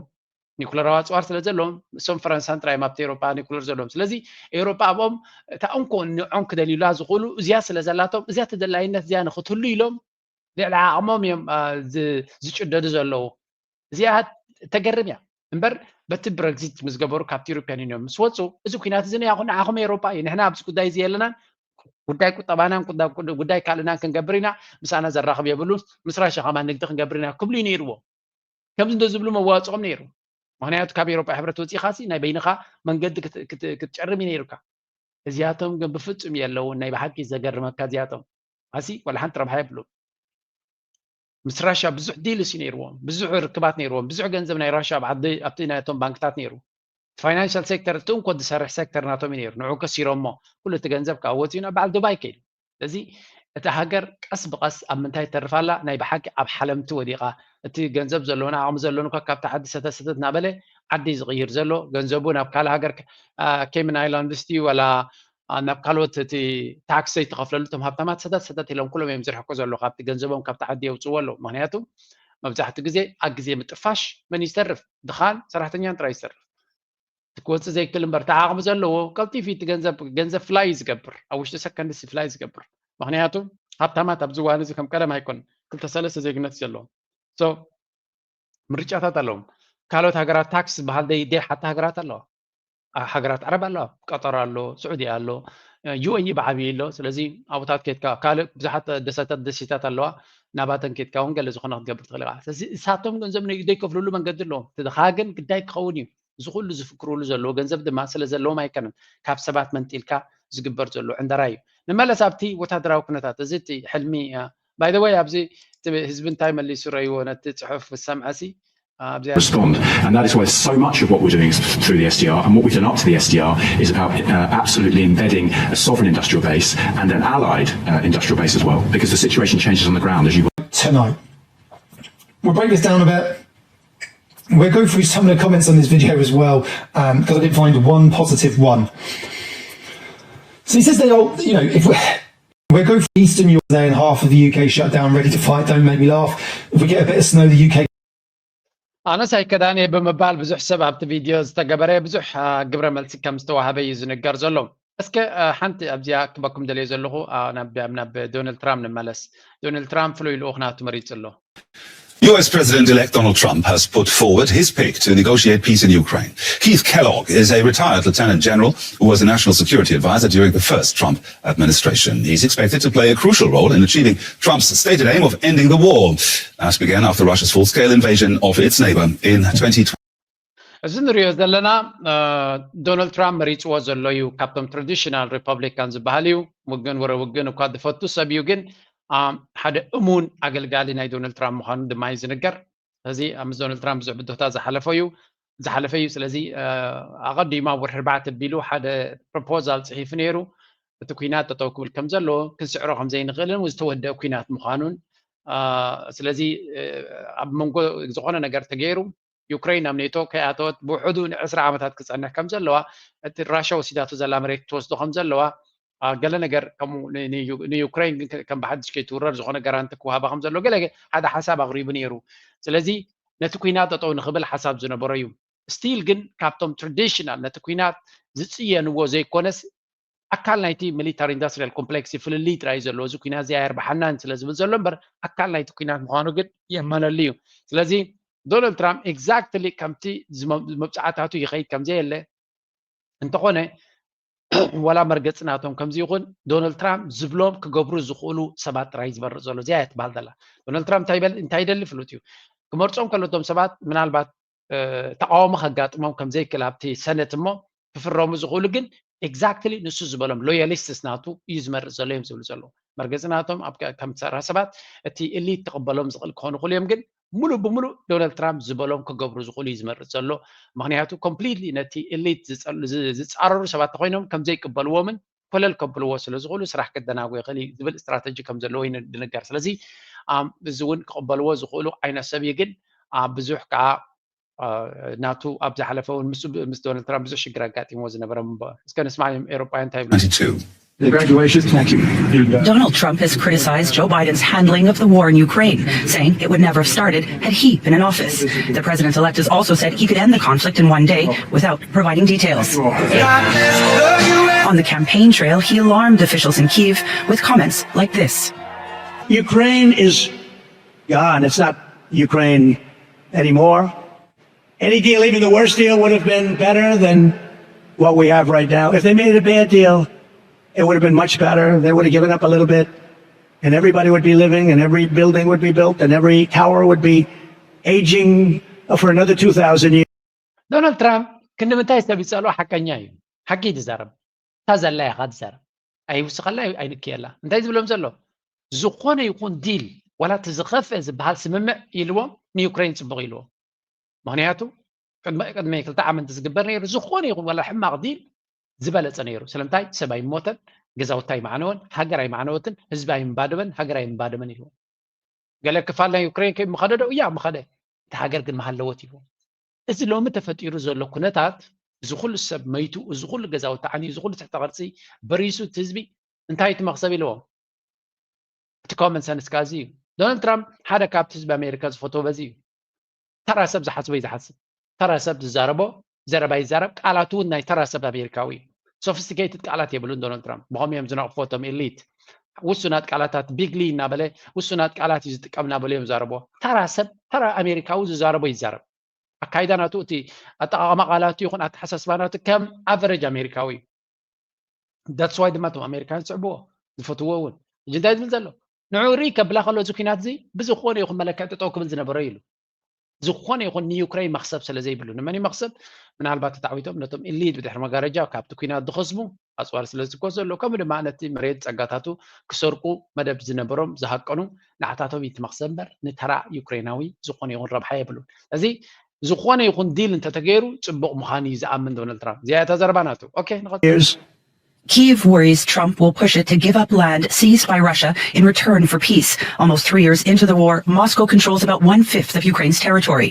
ኒኩለራዊ ኣፅዋር ስለ ዘለዎም እሶም ፈረንሳን ጥራይ እዮም ኣብቲ ኤሮጳ ኒኩለር ዘለዎም። ስለዚ ኤሮጳ ኣብኦም እታ እንኮ ንዖም ክደልዩላ ዝኽእሉ እዚኣ ስለ ዘላቶም እዚኣ ተደላይነት እዚኣ ንክትህሉ ኢሎም ልዕሊ ዓቕሞም እዮም ዝጭደዱ ዘለዉ። እዚኣ ተገርም እያ እምበር በቲ ብረግዚት ምስ ገበሩ ካብቲ ዩሮፕያን ዩኒዮን ምስ ወፁ እዚ ኩናት እዚ ንዓኹም ኤሮጳ እዩ። ንሕና ኣብዚ ጉዳይ እዚ የለናን ጉዳይ ቁጠባናን ጉዳይ ካልእናን ክንገብር ኢና፣ ምሳና ዘራኽብ የብሉን፣ ምስ ራሻ ከማን ንግዲ ክንገብር ኢና ክብሉ እዩ ነይርዎም። ከምዚ እንዶ ዝብሉ መዋፅኦም ነይሩ። ምክንያቱ ካብ ኤሮጳ ሕብረት ወፂኻሲ ናይ በይንኻ መንገዲ ክትጨርም እዩ ነይሩካ። እዚኣቶም ግን ብፍፁም የለውን። ናይ ብሓቂ ዘገርመካ እዚኣቶም ኣሲ ዋላ ሓንቲ ረብሓ የብሉን። ምስ ራሻ ብዙሕ ዲልስ እዩ ነይርዎም፣ ብዙሕ ርክባት ነይርዎም፣ ብዙሕ ገንዘብ ናይ ራሻ ኣብቲ ናይቶም ባንክታት ነይሩ። ፋይናንሻል ሴክተር እቲ እንኮ ዝሰርሕ ሴክተር ናቶም እዩ ነይሩ። ንዑ ከሲሮሞ ኩሉ እቲ ገንዘብ ከዓ ወፂኡ ናብ በዓል ዱባይ ከይዱ። ስለዚ እታ ሃገር ቀስ ብቐስ ኣብ ምንታይ ተርፍ ኣላ? ናይ ብሓቂ ኣብ ሓለምቲ ወዲቓ። እቲ ገንዘብ ዘለዎን ዓቕሚ ዘለዎን እኳ ካብቲ ዓዲ ሰተት ሰተት እናበለ ዓዲ እዩ ዝቕይር ዘሎ። ገንዘቡ ናብ ካልእ ሃገር ኬመን ኣይላንድስ ድዩ ዋላ ናብ ካልኦት እቲ ታክስ ዘይተኸፍለሉ እቶም ሃብታማት ሰተት ሰተት ኢሎም ኩሎም እዮም ዝርሕቁ ዘሎ ካብቲ ገንዘቦም ካብቲ ዓዲ የውፅዎ ኣለዉ። ምክንያቱ መብዛሕትኡ ግዜ ኣብ ግዜ ምጥፋሽ መን ይዝተርፍ? ድኻን ሰራሕተኛን ጥራይ ይዝተርፍ። ክወፅእ ዘይክእል እምበር እቲ ዓቕሚ ዘለዎ ቀልጢፉ እቲ ገንዘብ ገንዘብ ፍላይ እዩ ዝገብር ኣብ ውሽጢ ሰከንድስ ፍላይ እዩ ዝገብር። ምክንያቱ ሃብታማት ኣብዚ እዋን እዚ ከም ቀደም ኣይኮን ክልተ ሰለስተ ዜግነት እዩ ዘለዎም። ምርጫታት ኣለዎም። ካልኦት ሃገራት ታክስ ዝበሃል ደይ ደይ ሓታ ሃገራት ኣለዋ። ሃገራት ዓረብ ኣለዋ፣ ቀጠር ኣሎ፣ ስዑዲ ኣሎ፣ ዩ ኤ ኢ ብዓብዪ ኣሎ። ስለዚ ኣብታት ኬድካ ካልእ ብዙሓት ደሰታት ደሴታት ኣለዋ፣ ናባተን ኬድካ እውን ገለ ዝኾነ ክትገብር ትኽእል ኢኻ። ስለዚ እሳቶም ገንዘብ ዘይከፍልሉ መንገዲ ኣለዎም። እቲ ድኻ ግን ግዳይ ክኸውን እዩ። እዚ ኩሉ ዝፍክሩሉ ዘለዎ ገንዘብ ድማ ስለ ዘለዎም ኣይከነን ካብ ሰባት መንጢልካ ዝግበር ዘሎ ዕንደራ እዩ። ንመለስ ኣብቲ ወታደራዊ ኩነታት እዚ እቲ ሕልሚ by the way ኣብዚ ህዝቢ እንታይ መሊሱ ረእይዎ ነቲ ፅሑፍ ዝሰምዐ ሲ respond. And that is why so much of what we're doing through the S D R and what we've done up to the S D R is about uh, absolutely embedding a sovereign industrial base and an allied uh, industrial base as well, because the situation changes on the ground as you. Tonight. We'll break this down a bit. We'll go through some of the comments on this video as well, because um, I did find one positive one. So he says they all, you know, if we we'll go for Eastern Europe, then half of the U K shut down, ready to fight. Don't make me laugh. If we get a bit of snow, the U K. ኣነስ ኣይከዳን እየ ብምባል ብዙሕ ሰብ ኣብቲ ቪድዮ ዝተገበረ ብዙሕ ግብረ መልሲ ከም ዝተዋህበ እዩ ዝንገር ዘሎ። እስከ ሓንቲ ኣብዚኣ ክበኩም ደልየ ዘለኹ ናብ ዶናልድ ትራምፕ ንመለስ። ዶናልድ ትራምፕ ፍሉይ ልኡኽ ናቱ መሪፁ ኣሎ። U S President-elect Donald Trump has put forward his pick to negotiate peace in Ukraine. Keith Kellogg is a retired lieutenant general who was a national security advisor during the first Trump administration. He's expected to play a crucial role in achieving Trump's stated aim of ending the war. That began after Russia's full-scale invasion of its neighbor in twenty twenty. እዚ ንሪኦ ዘለና ዶናልድ ትራምፕ መሪፅዎ ዘሎ እዩ። ካብቶም ትራዲሽናል ሪፐብሊካን ዝበሃል እዩ። ውግን ወረ ውግን እኳ ዝፈቱ ሰብ እዩ፣ ግን ሓደ እሙን ኣገልጋሊ ናይ ዶናልድ ትራምፕ ምዃኑ ድማ እዩ ዝንገር። ስለዚ ምስ ዶናልድ ትራምፕ ብዙሕ ብድሆታት ዝሓለፈ እዩ ዝሓለፈ እዩ። ስለዚ ኣቐዲሙ ኣብ ወርሒ ኣርባዕተ ኣቢሉ ሓደ ፕሮፖዛል ፅሒፉ ነይሩ። እቲ ኩናት ጠጠው ክብል ከም ዘለዎ፣ ክንስዕሮ ከም ዘይንኽእልን ዝተወደአ ኩናት ምዃኑን። ስለዚ ኣብ መንጎ ዝኾነ ነገር ተገይሩ ዩክሬን ናብ ኔቶ ከይኣተወት ብውሕዱ ንዕስራ ዓመታት ክፀንሕ ከም ዘለዋ፣ እቲ ራሻ ወሲዳቶ ዘላ መሬት ትወስዶ ከም ዘለዋ፣ ገለ ነገር ከምኡ ንዩክሬን ግን ከም ብሓድሽ ከይትውረር ዝኾነ ጋራንቲ ክወሃባ ከም ዘለዎ ገለ ሓደ ሓሳብ ኣቕሪቡ ነይሩ። ስለዚ ነቲ ኩናት ጠጠው ንኽብል ሓሳብ ዝነበሮ እዩ። ስቲል ግን ካብቶም ትራዲሽናል ነቲ ኩናት ዝፅየንዎ ዘይኮነስ ኣካል ናይቲ ሚሊታሪ ኢንዳስትሪያል ኮምፕሌክስ ፍልልይ ጥራይ ዘለዎ እዚ ኩናት እዚ ኣየርብሓናን ስለ ዝብል ዘሎ እምበር ኣካል ናይቲ ኩናት ምዃኑ ግን የመነሉ እዩ። ስለዚ ዶናልድ ትራምፕ ኤግዛክትሊ ከምቲ መብፃዕታቱ ይኸይድ ከምዘየለ እንተኾነ ዋላ መርገፂ ናቶም ከምዚ ይኹን ዶናልድ ትራምፕ ዝብሎም ክገብሩ ዝኽእሉ ሰባት ጥራይ ዝመርፅ ዘሎ እዚኣ እያ ትበሃል ዘላ። ዶናልድ ትራምፕ እንታይ ይደሊ ፍሉጥ እዩ። ክመርፆም ከለቶም ሰባት ምናልባት ተቃውሞ ከጋጥሞም ከምዘይክእል ኣብቲ ሰነት እሞ ክፍረሙ ዝኽእሉ ግን ኤግዛክትሊ ንሱ ዝበሎም ሎያሊስትስ ናቱ እዩ ዝመርፅ ዘሎ እዮም ዝብሉ ዘለዉ። መርገፂ ናቶም ከም ተራ ሰባት እቲ ኤሊት ተቐበሎም ዝኽእል ክኾኑ ይኽእሉ እዮም፣ ግን ሙሉእ ብሙሉእ ዶናልድ ትራምፕ ዝበሎም ክገብሩ ዝኽእሉ እዩ ዝመርፅ ዘሎ። ምኽንያቱ ኮምፕሊትሊ ነቲ ኤሊት ዝፃረሩ ሰባት ተኮይኖም ከምዘይቅበልዎምን ኮለል ከብልዎ ስለ ዝኽእሉ ስራሕ ክደናጎ ይኽእል እዩ ዝብል ስትራተጂ ከም ዘለዎ እዩ ዝንገር። ስለዚ እዚ እውን ክቕበልዎ ዝኽእሉ ዓይነት ሰብ እዩ፣ ግን ብዙሕ ከዓ ናቱ ኣብ ዝሓለፈ እውን ምስ ዶናልድ ትራምፕ ብዙሕ ሽግር ኣጋጢምዎ ዝነበረ ምንበ እስከ ንስማዕ እዮም ኤሮጳውያን እንታይ ይብሉ። Congratulations. Thank you. Donald Trump has criticized Joe Biden's handling of the war in Ukraine, saying it would never have started had he been in office. The president elect has also said he could end the conflict in one day without providing details. On the campaign trail, he alarmed officials in Kyiv with comments like this. Ukraine is gone. It's not Ukraine anymore. Any deal, even the worst deal, would have been better than what we have right now. If they made a bad deal, it would have been much better. They would have given up a little bit, and everybody would be living, and every building would be built, and every tower would be aging for another two thousand years. ዶናልድ ትራምፕ ክንዲ ምንታይ ሰብ ይፀልኦ ሓቀኛ እዩ። ሓቂ እዩ ዝዛረብ። እታ ዘላ ኢኻ ዝዛረብ። ኣይውስኸላ ኣይንክየላ። እንታይ ዝብሎም ዘሎ? ዝኾነ ይኹን ዲል ዋላ እቲ ዝኸፍአ ዝበሃል ስምምዕ ኢልዎም ንዩክሬን ፅቡቕ ኢልዎም። ምክንያቱ ቅድሚ ቅድሚ ክልተ ዓመት ዝግበር ነይሩ ዝኾነ ይኹን ዋላ ሕማቕ ዲል ዝበለፀ ነይሩ። ስለምንታይ ሰብ ኣይሞተን፣ ገዛውቲ ኣይማዕነወን፣ ሃገር ኣይማዕነወትን፣ ህዝቢ ኣይምባደመን፣ ሃገር ኣይምባደመን ኢልዎም። ገለ ክፋል ናይ ዩክሬን ከይምኸደ ዶ? እያ ምኸደ። እቲ ሃገር ግን መሃለወት ኢልዎም። እዚ ሎሚ ተፈጢሩ ዘሎ ኩነታት እዚ ኩሉ ሰብ መይቱ፣ እዚ ኩሉ ገዛውቲ ዓንዩ፣ እዚ ኩሉ ትሕተ ቅርፂ በሪሱ እቲ ህዝቢ እንታይ እቲ መክሰብ ኢልዎም? እቲ ኮመን ሰንስ ከኣ እዚ እዩ። ዶናልድ ትራምፕ ሓደ ካብቲ ህዝቢ ኣሜሪካ ዝፈትዎ በዚ እዩ። ተራ ሰብ ዝሓስቦ እዩ ዝሓስብ። ተራ ሰብ ዝዛረቦ ዘረባ ይዛረብ። ቃላቱ እውን ናይ ተራ ሰብ ኣሜሪካዊ እዩ። ሶፊስቲኬትድ ቃላት የብሉን ዶናልድ ትራምፕ። ብኸምኡ እዮም ዝነቕፍዎ እቶም ኤሊት። ውሱናት ቃላታት ቢግሊ እናበለ ውሱናት ቃላት እዩ ዝጥቀም እናበሉ እዮም ዝዛረብዎ። ተራ ሰብ ተራ ኣሜሪካዊ ዝዛረቦ ይዛረብ። ኣካይዳ ናቱ እቲ ኣጠቓቕማ ቃላቱ ይኹን ኣተሓሳስባ ናቱ ከም ኣቨሬጅ ኣሜሪካዊ እዩ። ዳትስ ዋይ ድማ እቶም ኣሜሪካን ዝስዕብዎ ዝፈትዎ እውን። ሕጂ እንታይ ዝብል ዘሎ ንዑ ርኢ ከብላ ከሎ እዚ ኩናት እዚ ብዝኾነ ይኹን መለክዕ ጠጠው ክብል ዝነበሮ ኢሉ። ዝኾነ ይኹን ንዩክሬን መኽሰብ ስለ ዘይብሉ ንመን እዩ መኽሰብ? ምናልባት ተታዕዊቶም ነቶም ኢሊት ብድሕሪ መጋረጃ ካብቲ ኩናት ዝኸስቡ ኣፅዋር ስለ ዝትኮስ ዘሎ ከምኡ ድማ ነቲ መሬት ፀጋታቱ ክሰርቁ መደብ ዝነበሮም ዝሃቀኑ ንዓታቶም እዩ እቲ መኽሰብ እምበር ንተራ ዩክሬናዊ ዝኾነ ይኹን ረብሓ የብሉን። እዚ ዝኾነ ይኹን ዲል እንተተገይሩ ፅቡቕ ምዃኑ እዩ ዝኣምን ዶናልድ ትራምፕ። እዚኣ እታ ዘረባ ናቱ። ኦኬ ንቐፅል። Kyiv worries Trump will push it to give up land seized by Russia in return for peace. Almost three years into the war, Moscow controls about one fifth of Ukraine's territory.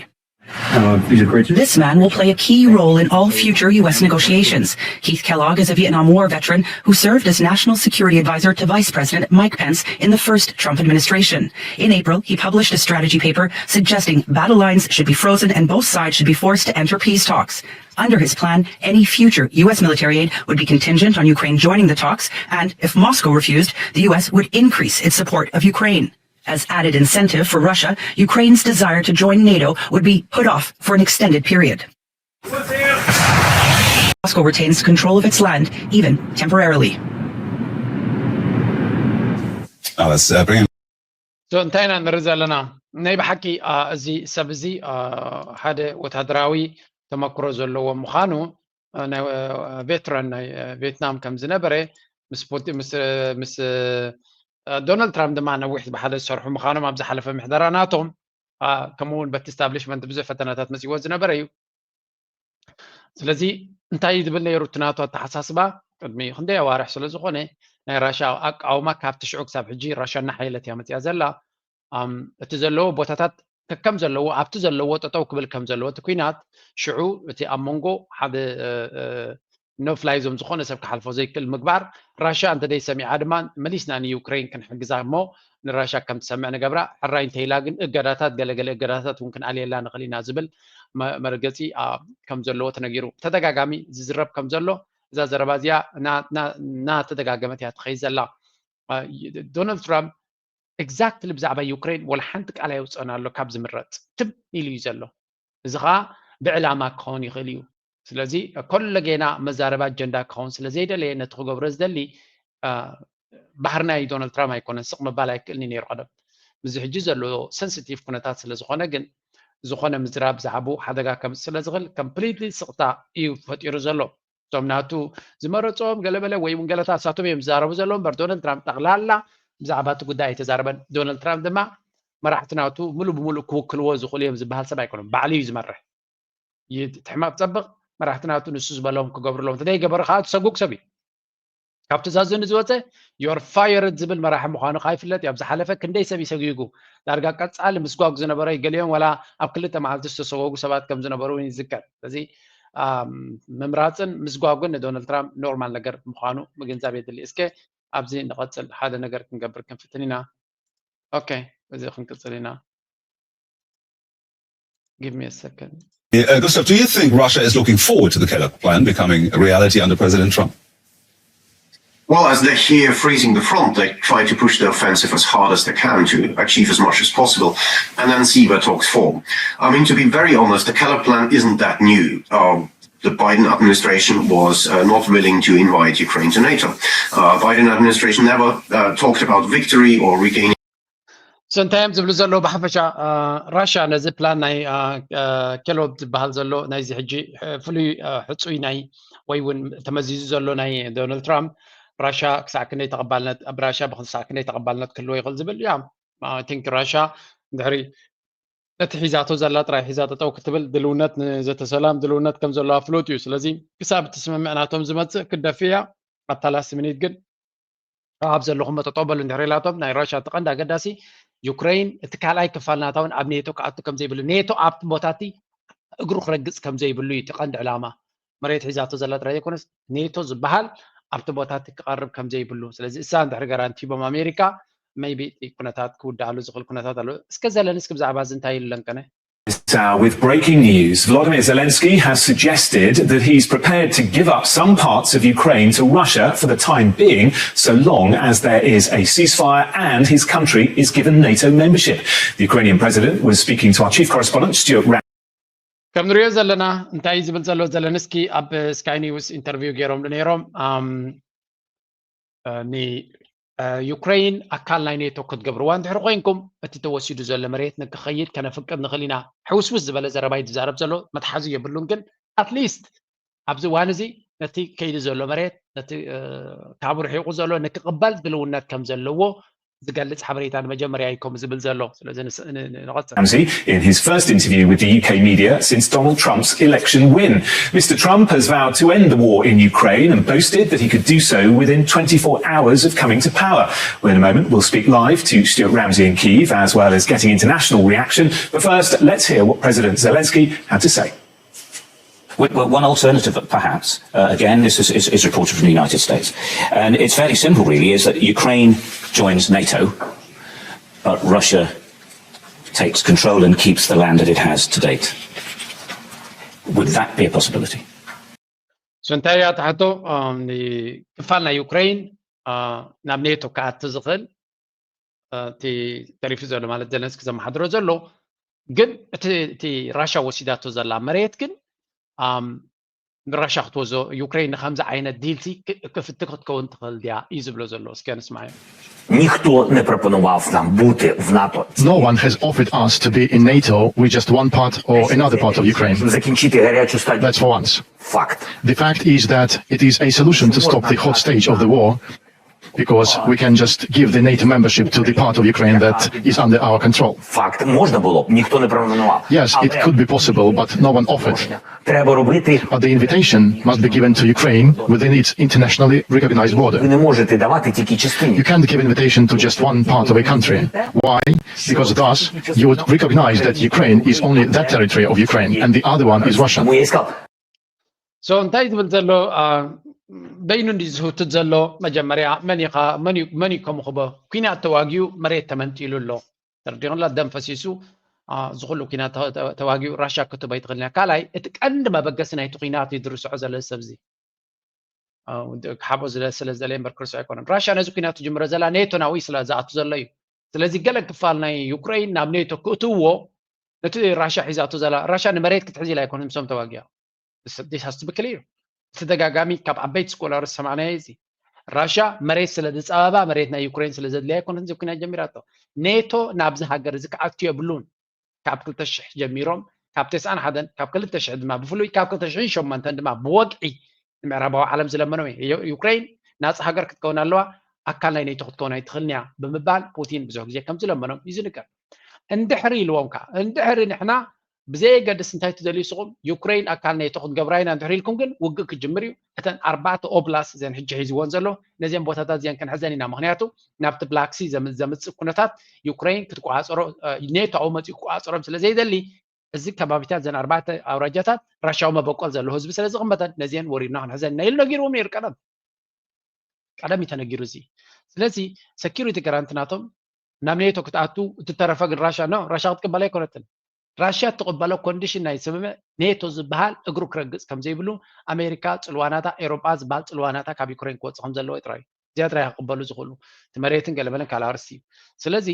Uh, these are great. This man will play a key role in all future U S negotiations. Keith Kellogg is a Vietnam War veteran who served as national security advisor to Vice President Mike Pence in the first Trump administration. In April, he published a strategy paper suggesting battle lines should be frozen and both sides should be forced to enter peace talks. Under his plan, any future U S military aid would be contingent on Ukraine joining the talks, and if Moscow refused, the U S would increase its support of Ukraine. As added incentive for Russia, Ukraine's desire to join NATO would be put off for an extended period. Moscow retains control of its land, even temporarily. Oh, that's uh, brilliant. So እንታይ ኢና ንርኢ ዘለና? ናይ ብሓቂ እዚ ሰብ እዚ ሓደ ወታደራዊ ተመክሮ ዘለዎ ምዃኑ፣ ናይ ቬትራን ናይ ቬትናም ከም ዝነበረ ምስ ዶናልድ ትራምፕ ድማ ነዊሕ ብሓደ ዝሰርሑ ምዃኖም ኣብ ዝሓለፈ ምሕደራ ናቶም፣ ከምኡ እውን በቲ ስታብሊሽመንት ብዙሕ ፈተናታት መፅዎ ዝነበረ እዩ። ስለዚ እንታይ ዝብል ነይሩ እቲ ናቱ ኣተሓሳስባ? ቅድሚ ክንደይ ኣዋርሕ ስለ ዝኾነ ናይ ራሻ ኣቃውማ ካብቲ ሽዑ ክሳብ ሕጂ ራሻ እናሓየለት እያ መፅያ ዘላ። እቲ ዘለዎ ቦታታት ከከም ዘለዎ ኣብቲ ዘለዎ ጠጠው ክብል ከም ዘለዎ እቲ ኩናት ሽዑ እቲ ኣብ መንጎ ሓደ ኖ ፍላይ ዞን ዝኾነ ሰብ ክሓልፎ ዘይክእል ምግባር፣ ራሻ እንተደይ ሰሚዓ ድማ መሊስና ንዩክሬን ክንሕግዛ እሞ ንራሻ ከም ትሰምዕ ንገብራ። ሕራይ እንተኢላ ግን እገዳታት፣ ገለገለ እገዳታት እውን ክንኣልየላ ንኽእል ኢና ዝብል መርገፂ ከም ዘለዎ ተነጊሩ። ብተደጋጋሚ ዝዝረብ ከም ዘሎ እዛ ዘረባ እዚኣ እናተደጋገመት እያ ትኸይድ ዘላ። ዶናልድ ትራምፕ ኤግዛክትሊ ብዛዕባ ዩክሬን ወላ ሓንቲ ቃል ኣየውፅኦን ኣሎ ካብ ዝምረፅ ትም ኢሉ እዩ ዘሎ። እዚ ከዓ ብዕላማ ክኸውን ይኽእል እዩ። ስለዚ ኮለጌና መዛረባ ኣጀንዳ ክኸውን ስለ ዘይደለየ ነቲ ክገብሮ ዝደሊ ባህሪ ናይ ዶናልድ ትራምፕ ኣይኮነን። ስቕ ምባል ኣይክእልኒ ነይሩ ቀደም። ምስዚ ሕጂ ዘሎ ሰንሲቲቭ ኩነታት ስለ ዝኾነ ግን ዝኾነ ምዝራብ ብዛዕባኡ ሓደጋ ከምፅእ ስለ ዝኽእል ኮምፕሊትሊ ስቕታ እዩ ፈጢሩ ዘሎ። እቶም ናቱ ዝመረፅኦም ገለመለ ወይ እውን ገለታት ሳቶም እዮም ዝዛረቡ ዘለዉ እምበር ዶናልድ ትራምፕ ጠቕላላ ብዛዕባ እቲ ጉዳይ ኣይተዛረበን። ዶናልድ ትራምፕ ድማ መራሕቲ ናቱ ሙሉ ብሙሉ ክውክልዎ ዝኽእሉ እዮም ዝበሃል ሰብ ኣይኮነን። ባዕሉ እዩ ዝመርሕ። ይትሕማቕ ፀብቕ መራሕቲ ናቱ ንሱ ዝበሎም ክገብርሎም እንተዘይገበሩ ከዓ እቲ ሰጉግ ሰብ እዩ። ካብ ትእዛዙ ንዝወፀ ዮር ፋየርድ ዝብል መራሒ ምዃኑ ከዓ ይፍለጥ እዩ። ኣብ ዝሓለፈ ክንደይ ሰብ ይሰጊጉ ዳርጋ ቀፃሊ ምስጓግ ዝነበረ ገሊኦም ዋላ ኣብ ክልተ መዓልቲ ዝተሰጎጉ ሰባት ከም ዝነበሩ እውን ይዝከር። ስለዚ ምምራፅን ምስጓጉን ንዶናልድ ትራምፕ ኖርማል ነገር ምዃኑ ምግንዛብ የድሊ። እስከ ኣብዚ ንቐፅል ሓደ ነገር ክንገብር ክንፍትን ኢና። ኦኬ እዚ ክንቅፅል ኢና። Give me a second. Uh, Gustav, do you think Russia is looking forward to the Kellogg plan becoming a reality under President Trump? Well, as they hear freezing the front, they try to push the offensive as hard as they can to achieve as much as possible, and then see where talks fall. I mean, to be very honest, the Kellogg plan isn't that new. Um, the Biden administration was uh, not willing to invite Ukraine to NATO. Uh, Biden administration never uh, talked about victory or regaining So እንታይ እዮም ዝብሉ ዘለዉ ብሓፈሻ ራሻ ነዚ ፕላን ናይ ኬሎግ ዝበሃል ዘሎ ናይዚ ሕጂ ፍሉይ ሕፁይ ናይ ወይ እውን ተመዚዙ ዘሎ ናይ ዶናልድ ትራምፕ ራሻ ክሳዕ ክንደይ ተቐባልነት ኣብ ራሻ ብክሳዕ ክንደይ ተቐባልነት ክህልዎ ይኽእል ዝብል ያ ቲንክ ራሻ ድሕሪ ነቲ ሒዛቶ ዘላ ጥራይ ሒዛ ጠጠው ክትብል ድልውነት ንዘተሰላም ድልውነት ከም ዘለዋ ፍሉጥ እዩ። ስለዚ ክሳብ እቲ ስምምዕ ናቶም ዝመፅእ ክደፊ እያ። ኣብታ ላስት ሚኒት ግን ኣብ ዘለኹም ጠጠው በሉ እንድሕር ኢላቶም ናይ ራሻ እቲ ቀንዲ ኣገዳሲ ዩክሬን እቲ ካልኣይ ክፋል ናታ እውን ኣብ ኔቶ ክኣቱ ከም ዘይብሉ ኔቶ ኣብቲ ቦታ እቲ እግሩ ክረግፅ ከም ዘይብሉ እዩ እቲ ቀንዲ ዕላማ። መሬት ሒዛቶ ዘላ ጥራይ ዘይኮነስ ኔቶ ዝበሃል ኣብቲ ቦታ እቲ ክቐርብ ከም ዘይብሉ። ስለዚ እሳ እንድሕር ጋራንቲ ሂቦም ኣሜሪካ maybe እቲ ኩነታት ክውዳኣሉ ዝኽእል ኩነታት ኣሎ። እስከ ዘለንስኪ ብዛዕባ እዚ እንታይ ኢሉ ለንቀነ? This hour with breaking news. Volodymyr Zelensky has suggested that he's prepared to give up some parts of Ukraine to Russia for the time being, so long as there is a ceasefire and his country is given NATO membership. The Ukrainian president was speaking to our chief correspondent, Stuart Ra- ከም ንሪኦ ዘለና እንታይ ዝብል ዘሎ ዘለንስኪ ኣብ ስካይ ኒውስ ኢንተርቪው ገይሮምሉ ነይሮም። ዩክሬን ኣካል ናይ ኔቶ ክትገብርዋ እንድሕር ኮይንኩም እቲ ተወሲዱ ዘሎ መሬት ንክኸይድ ከነፍቅድ ንኽእል ኢና። ሕውስውስ ዝበለ ዘረባ እዩ ዝዛረብ ዘሎ፣ መትሓዚ የብሉን። ግን ኣትሊስት ኣብዚ እዋን እዚ ነቲ ከይዲ ዘሎ መሬት ነቲ ካብኡ ርሒቑ ዘሎ ንክቕበል ድልውነት ከም ዘለዎ ዝገልጽ ሓበሬታ ንመጀመርያ እዩ ከምኡ ዝብል ዘሎ። ስለዚ ንቐጽል። Ramsey in his first interview with the U K media since Donald Trump's election win. Mister Trump has vowed to end the war in Ukraine and boasted that he could do so within twenty-four hours of coming to power. Well, in a moment, we'll speak live to Stuart Ramsey in Kyiv, as well as getting international reaction. But first, let's hear what President Zelensky had to say. Well, one alternative, perhaps, uh, again, this is, is, is reported from the United States, and it's fairly simple, really, is that Ukraine joins NATO, but Russia takes control and keeps the land that it has to date. Would that be a possibility? So እንታይ እያ ትሓቶ? ክፋል ናይ ዩክሬን ናብ ኔቶ ክኣቱ ዝኽእል እቲ ተሪፉ ዘሎ ማለት ዘለንስኪ ዘመሓድሮ ዘሎ ግን እቲ ራሻ ወሲዳቶ ዘላ መሬት ግን ንራሻ ክትወዞ ዩክሬን ንከምዚ ዓይነት ዲልሲ ክፍቲ ክትከውን ትኽእል ድያ እዩ ዝብሎ ዘሎ። እስከ ንስማዮ። Ніхто не пропонував нам бути в НАТО. No one has offered us to be in NATO with just one part or another part of Ukraine. Закінчити гарячу стадію. That's for once. Факт. The fact is that it is a solution to stop the hot stage of the war because we can just give the NATO membership to the part of Ukraine that is under our control. Факт. Можна було б, ніхто не пропонував. Yes, it could be possible, but no one offered. Треба робити. But the invitation must be given to Ukraine within its internationally recognized Ви border. Не можете давати тільки частині. You can't give invitation to just one part of a country. Why? Because thus you would recognize that Ukraine is only that territory of Ukraine and the other one is Russia. Тому я і сказав. So እንታይ ዝብል ዘሎ በይኑ እንዲ ዝህውትት ዘሎ መጀመርያ መን ኢኻ መን እዩ ከምኡ ክቦ ኩናት ተዋጊኡ መሬት ተመንጢሉ ኣሎ። ተረዲኹላ ደም ፈሲሱ ዝኩሉ ኩናት ተዋጊኡ ራሻ ክትቦ ኣይትኽእልን እያ። ካልኣይ እቲ ቀንዲ መበገሲ ናይቲ ኩናት እዩ ዝርስዖ ዘሎ ሰብ እዚ ክሓቦ ስለ ዝደለ እምበር ክርስዑ ኣይኮነን። ራሻ ነዚ ኩናት ትጅምሮ ዘላ ኔቶ ናብኡ ስለ ዝኣቱ ዘሎ እዩ። ስለዚ ገለ ክፋል ናይ ዩክሬን ናብ ኔቶ ክእትውዎ ነቲ ራሻ ሒዛቶ ዘላ ራሻ ንመሬት ክትሕዝ ኢላ ኣይኮነን ምሶም ተዋጊኣ። This has to be clear. ብተደጋጋሚ ካብ ዓበይቲ ስኮላር ዝሰማዕናዮ እዚ ራሻ መሬት ስለ ዝፀበባ መሬት ናይ ዩክሬን ስለ ዘድልያ ኣይኮነትን እዚ ኩናት ጀሚራቶ። ኔቶ ናብዚ ሃገር እዚ ክኣቱ የብሉን። ካብ ክልተ ሽሕ ጀሚሮም ካብ ተስዓን ሓደን ካብ ክልተ ሽሕ ድማ ብፍሉይ ካብ ክልተ ሽሕን ሸሞንተን ድማ ብወግዒ ንምዕራባዊ ዓለም ዝለመኖም እዩ። ዩክሬን ናፃ ሃገር ክትከውን ኣለዋ፣ ኣካል ናይ ኔቶ ክትከውን ኣይትኽእልን እያ ብምባል ፑቲን ብዙሕ ግዜ ከም ዝለመኖም እዩ ዝንገር። እንድሕሪ ኢልዎም ከዓ እንድሕሪ ንሕና ብዘየገድስ እንታይ ትደልዩ ስኹም ዩክሬን ኣካል ኔቶ ክትገብራ ኢና እንድሕሪ ኢልኩም ግን ውግእ ክጅምር እዩ። እተን ኣርባዕተ ኦብላስት እዘን ሕጂ ሒዝዎን ዘሎ ነዚን ቦታታት እዚን ክንሕዘን ኢና። ምክንያቱ ናብቲ ብላክ ሲ ዘምፅእ ኩነታት ዩክሬን ክትቆፃፀሮ ኔቶ ኣብኡ መፂኡ ክቆፃፀሮም ስለ ዘይደሊ እዚ ከባቢታት እዘን ኣርባዕተ ኣውራጃታት ራሻዊ መበቆል ዘለዎ ህዝቢ ስለ ዝቕመጠን ነዚን ወሪድና ክንሕዘን ኢና ኢሉ ነጊርዎም ነይሩ ቀደም። ቀደም እዩ ተነጊሩ እዚ። ስለዚ ሰኪሪቲ ጋራንቲ ናቶም ናብ ኔቶ ክትኣቱ እትተረፈ ግን ራሻ ኖ ራሻ ክትቅበል ኣይኮነትን። ራሽያ እትቕበሎ ኮንዲሽን ናይ ስምምዕ ኔቶ ዝበሃል እግሩ ክረግጽ ከም ዘይብሉ ኣሜሪካ ጽልዋናታ ኤሮጳ ዝበሃል ጽልዋናታ ካብ ዩክሬን ክወጽእ ከም ዘለዎ ጥራይ እዩ። እዚኣ ጥራይ ክቕበሉ ዝኽእሉ እቲ መሬትን ገለመለን ካልእ ኣርእስቲ እዩ። ስለዚ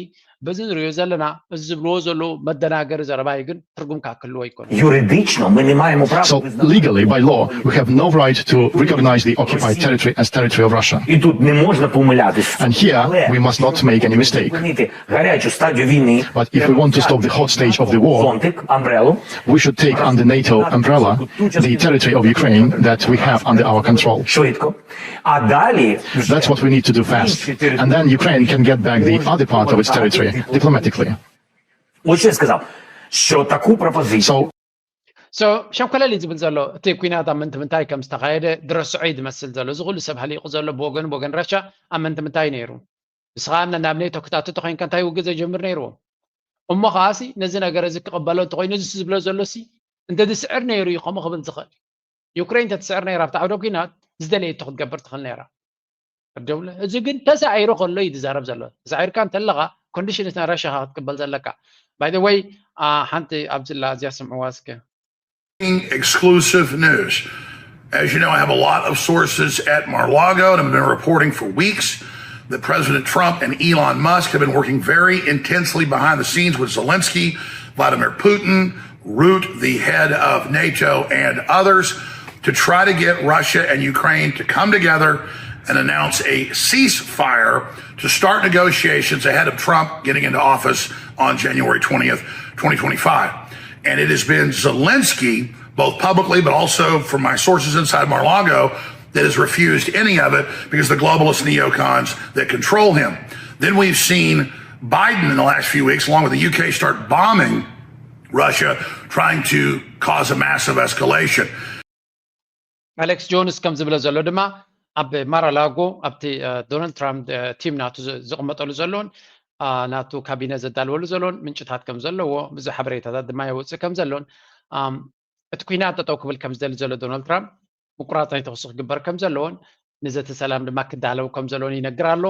በዚ ንሪኦ ዘለና እዚ ዝብልዎ ዘለዉ መደናገሪ ዘረባ እዩ ግን ትርጉም ካብ ክህልዎ ኣይኮነን። Юридично ми не маємо права So legally, by law, we have no right to recognize the occupied territory as territory of Russia. І тут не можна помилятися. And here, we must not make any mistake. Зупинити гарячу стадію війни. But if we want to stop the hot stage of the war, Зонтик, амбрелу. We should take under NATO umbrella the territory of Ukraine that we have under our control. Швидко. А далі That's what we need to do fast. And then Ukraine can get back the other part of its territory diplomatically. Ось що я сказав, що таку пропозицію So So ሸንኮለል እዩ ዝብል ዘሎ እቲ ኩናት ኣብ ምንቲ ምንታይ ከም ዝተኻየደ ድረስዖ እዩ ዝመስል ዘሎ። እዚ ኩሉ ሰብ ሃሊቑ ዘሎ ብወገን ብወገን ራሻ ኣብ ምንቲ ምንታይ ነይሩ? ንስኻ ናብ ኔቶ ክታቱ ተኮይንካ እንታይ ውግእ ዘጀምር ነይርዎም? እሞ ከዓሲ ነዚ ነገር እዚ ክቕበሎ እንተኮይኑ እዚ ዝብሎ ዘሎ ሲ እንተ ዝስዕር ነይሩ እዩ ከምኡ ክብል ዝኽእል። ዩክሬን እንተትስዕር ነይራ ኣብቲ ዓውደ ኩናት ዝደለየቶ ክትገብር ትኽእል ነይራ። ደውለ እዚ ግን ተሳዒሩ ከሎ እዩ ዝዛረብ ዘሎ። ተሳዒርካ እንተለኻ ኮንዲሽንስ ናይ ራሽያ ክትቅበል ዘለካ። By the way ሓንቲ ኣብዚላ እዚኣ ስምዕዋ እስከ። Exclusive news. As you know, I have a lot of sources at Mar-a-Lago, and I've been reporting for weeks that President Trump and Elon Musk have been working very intensely behind the scenes with Zelensky, Vladimir Putin, Root, the head of NATO, and others to try to get Russia and Ukraine to come together and announce a ceasefire to start negotiations ahead of Trump getting into office on January twentieth, twenty twenty-five. And it has been Zelensky, both publicly but also from my sources inside Mar-a-Lago, that has refused any of it because the globalist neocons that control him. Then we've seen Biden in the last few weeks, along with the U K, start bombing Russia, trying to cause a massive escalation. ኣሌክስ ጆንስ ከም ዝብሎ ዘሎ ድማ ኣብ ማራላጎ ኣብቲ ዶናልድ ትራምፕ ቲም ናቱ ዝቕመጠሉ ዘሎን ናቱ ካቢነ ዘዳልወሉ ዘሎን ምንጭታት ከም ዘለዎ ብዙ ሓበሬታታት ድማ የውፅእ ከም ዘሎን እቲ ኩናት ጠጠው ክብል ከም ዝደሊ ዘሎ ዶናልድ ትራምፕ ምቁራፅ ናይ ተኩሲ ክግበር ከም ዘለዎን ንዘተ ሰላም ድማ ክዳለው ከም ዘለዎን ይነግር ኣሎ።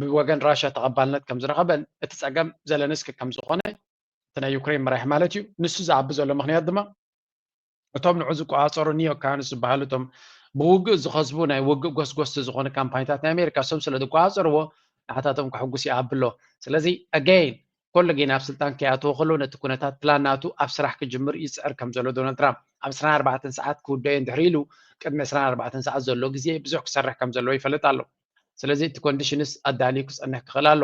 ብወገን ራሽያ ተቐባልነት ከም ዝረኸበን እቲ ፀገም ዘለንስኪ ከም ዝኾነ እቲ ናይ ዩክሬን መራሒ ማለት እዩ ንሱ ዝዓቢ ዘሎ ምክንያት ድማ እቶም ንዑ ዝቆፃፀሩ ኒዮ ካንስ ዝበሃሉ እቶም ብውግእ ዝኸስቡ ናይ ውግእ ጎስጎስቲ ዝኾኑ ካምፓኒታት ናይ ኣሜሪካ እሶም ስለ ዝቆፃፀርዎ ንዓታቶም ከሕጉስ ይኣብሎ። ስለዚ ኣገይን ኮለጌን ኣብ ስልጣን ከይኣተወ ከሎ ነቲ ኩነታት ፕላን ናቱ ኣብ ስራሕ ክጅምር ይፅዕር ከም ዘሎ ዶናልድ ትራምፕ ኣብ ዕስራን ኣርባዕተን ሰዓት ክውደዮ እንድሕር ኢሉ ቅድሚ ዕስራን ኣርባዕተን ሰዓት ዘሎ ግዜ ብዙሕ ክሰርሕ ከም ዘለዎ ይፈልጥ ኣሎ። ስለዚ እቲ ኮንዲሽንስ ኣዳልዩ ክፀንሕ ክኽእል ኣሎ።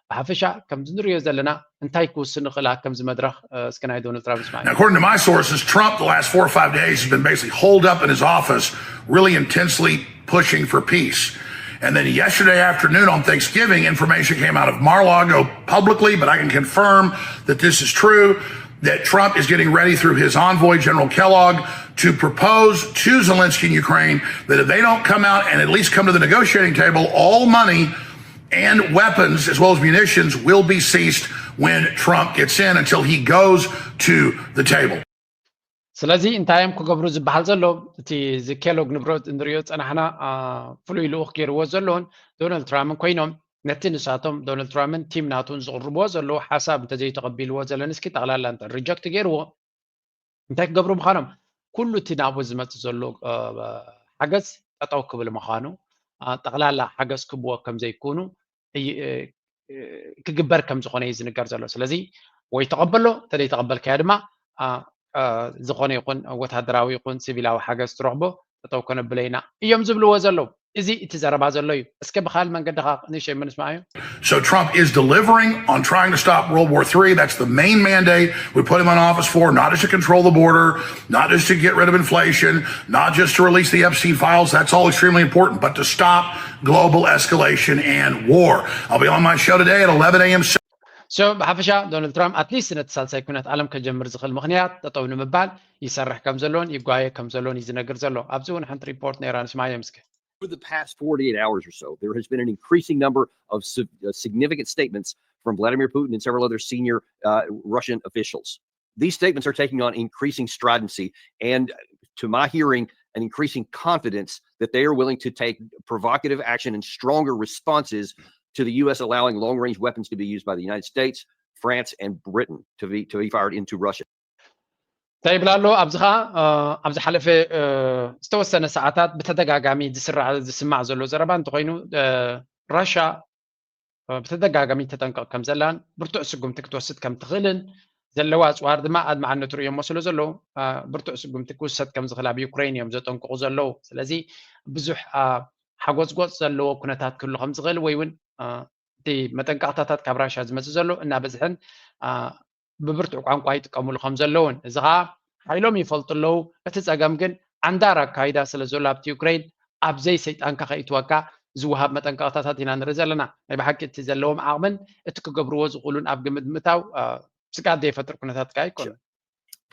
ብሓፈሻ ከምዚ ንሪኦ ዘለና እንታይ ክውስን ይኽእል ከምዚ መድረኽ እስኪ ናይ ዶናልድ ትራምፕ ንስማዕ። According to my sources, Trump the last four or five days has been basically holed up in his office, really intensely pushing for peace. And then yesterday afternoon on Thanksgiving, information came out of Mar-a-Lago publicly, but I can confirm that this is true, that Trump is getting ready through his envoy, General Kellogg, to propose to Zelensky and Ukraine that if they don't come out and at least come to the negotiating table, all money and weapons as well as munitions will be seized when Trump gets in until he goes to the table. ስለዚ እንታይ እዮም ክገብሩ ዝበሃል ዘሎ? እቲ እዚ ኬሎግ ንብረት እንሪኦ ዝፀናሕና ፍሉይ ልኡኽ ገይርዎ ዘለውን ዶናልድ ትራምፕን ኮይኖም ነቲ ንሳቶም ዶናልድ ትራምፕን ቲም ናቱን ዝቕርብዎ ዘለዉ ሓሳብ እንተዘይተቐቢልዎ ዘለንስኪ ጠቕላላ እንተ ሪጀክት ገይርዎ እንታይ ክገብሩ ምዃኖም ኩሉ እቲ ናብኡ ዝመፅእ ዘሎ ሓገዝ ጠጠው ክብል ምዃኑ ጠቕላላ ሓገዝ ክብዎ ከምዘይኮኑ ክግበር ከም ዝኾነ እዩ ዝንገር ዘሎ። ስለዚ ወይ ተቐበሎ እንተዘይተቐበልካዮ ድማ ዝኾነ ይኹን ወታደራዊ ይኹን ሲቪላዊ ሓገዝ ትረኽቦ ጠጠው ከነብሎ ኢና እዮም ዝብልዎ ዘለዉ። እዚ እቲ ዘረባ ዘሎ እዩ። እስከ ብኻል መንገዲ ኻ ንእሽተይ ምንስማዓዮ። So Trump is delivering on trying to stop World War three. That's the main mandate we put him in office for, not just to control the border, not just to get rid of inflation, not just to release the Epstein files. That's all extremely important, but to stop global escalation and war. I'll be on my show today at eleven a.m. So ብሓፈሻ ዶናልድ ትራምፕ ኣትሊስት ነቲ ሳልሳይ ኩነት ዓለም ከጀምር ዝኽእል ምኽንያት ጠጠው ንምባል ይሰርሕ ከም ዘሎን ይጓየ ከም ዘሎን እዩ ዝነግር ዘሎ። ኣብዚ እውን ሓንቲ ሪፖርት ነይራ ንስማዮ ምስኪ። Over the past forty-eight hours or so, there has been an increasing number of uh, significant statements from Vladimir Putin and several other senior uh, Russian officials. These statements are taking on increasing stridency and, to my hearing, an increasing confidence that they are willing to take provocative action and stronger responses to the U S allowing long range weapons to be used by the United States, France, and Britain to be, to be fired into Russia. እንታይ ይብል ኣሎ ኣብዚ ኸዓ ኣብ ዝሓለፈ ዝተወሰነ ሰዓታት ብተደጋጋሚ ዝስራዕ ዝስማዕ ዘሎ ዘረባ እንተኾይኑ ራሻ ብተደጋጋሚ ተጠንቀቕ ከም ዘላን ብርቱዕ ስጉምቲ ክትወስድ ከም ትኽእልን ዘለዋ ኣፅዋር ድማ ኣድማዕነቱ ርእዮሞ ስለ ዘለዉ ብርቱዕ ስጉምቲ ክውሰድ ከም ዝኽእል ኣብ ዩክሬን እዮም ዘጠንቅቑ ዘለዉ። ስለዚ ብዙሕ ሓጎፅጎፅ ዘለዎ ኩነታት ክህሉ ከም ዝኽእል ወይ እውን እቲ መጠንቀቕታታት ካብ ራሻ ዝመፅእ ዘሎ እናበዝሐን ብብርቱዕ ቋንቋ ይጥቀምሉ ከም ዘለውን እዚ ከዓ ሓይሎም ይፈልጡ ኣለዉ። እቲ ፀገም ግን ዓንዳር ኣካይዳ ስለ ዘሎ ኣብቲ ዩክሬን ኣብ ዘይ ሰይጣንካ ከይትወካ ዝወሃብ መጠንቀቕታታት ኢና ንርኢ ዘለና። ናይ ብሓቂ እቲ ዘለዎም ዓቕምን እቲ ክገብርዎ ዝኽእሉን ኣብ ግምት ምእታው ስጋት ዘይፈጥር ኩነታት ከዓ ኣይኮነን።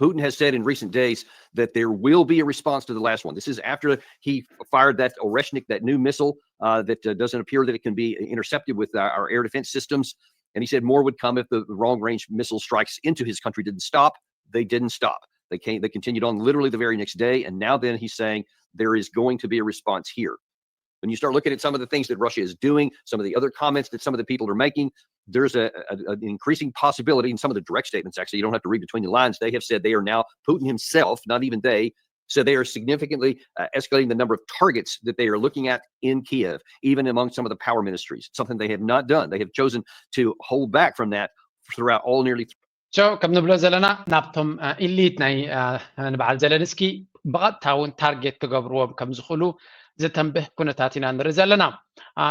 Putin has said in recent days that there will be a response to the last one. This is after he fired that Oreshnik, that new missile uh, that uh, doesn't appear that it can be intercepted with our, our air defense systems. And he said more would come if the, the wrong range missile strikes into his country didn't stop. They didn't stop. They came, they continued on literally the very next day. And now then he's saying there is going to be a response here. When you start looking at some of the things that Russia is doing, some of the other comments that some of the people are making, there's a, a, an increasing possibility, and some of the direct statements, actually, you don't have to read between the lines. They have said they are now, Putin himself, not even they, said they are significantly uh, escalating the number of targets that they are looking at in Kiev, even among some of the power ministries, something they have not done. They have chosen to hold back from that throughout all nearly ሶ ከም ንብሎ ዘለና ናብቶም ኢሊት ናይ ንበዓል ዘለንስኪ ብቐጥታ እውን ታርጌት ክገብርዎም ከም ዝኽእሉ ዝተንብህ ኩነታት ኢና ንርኢ ዘለና።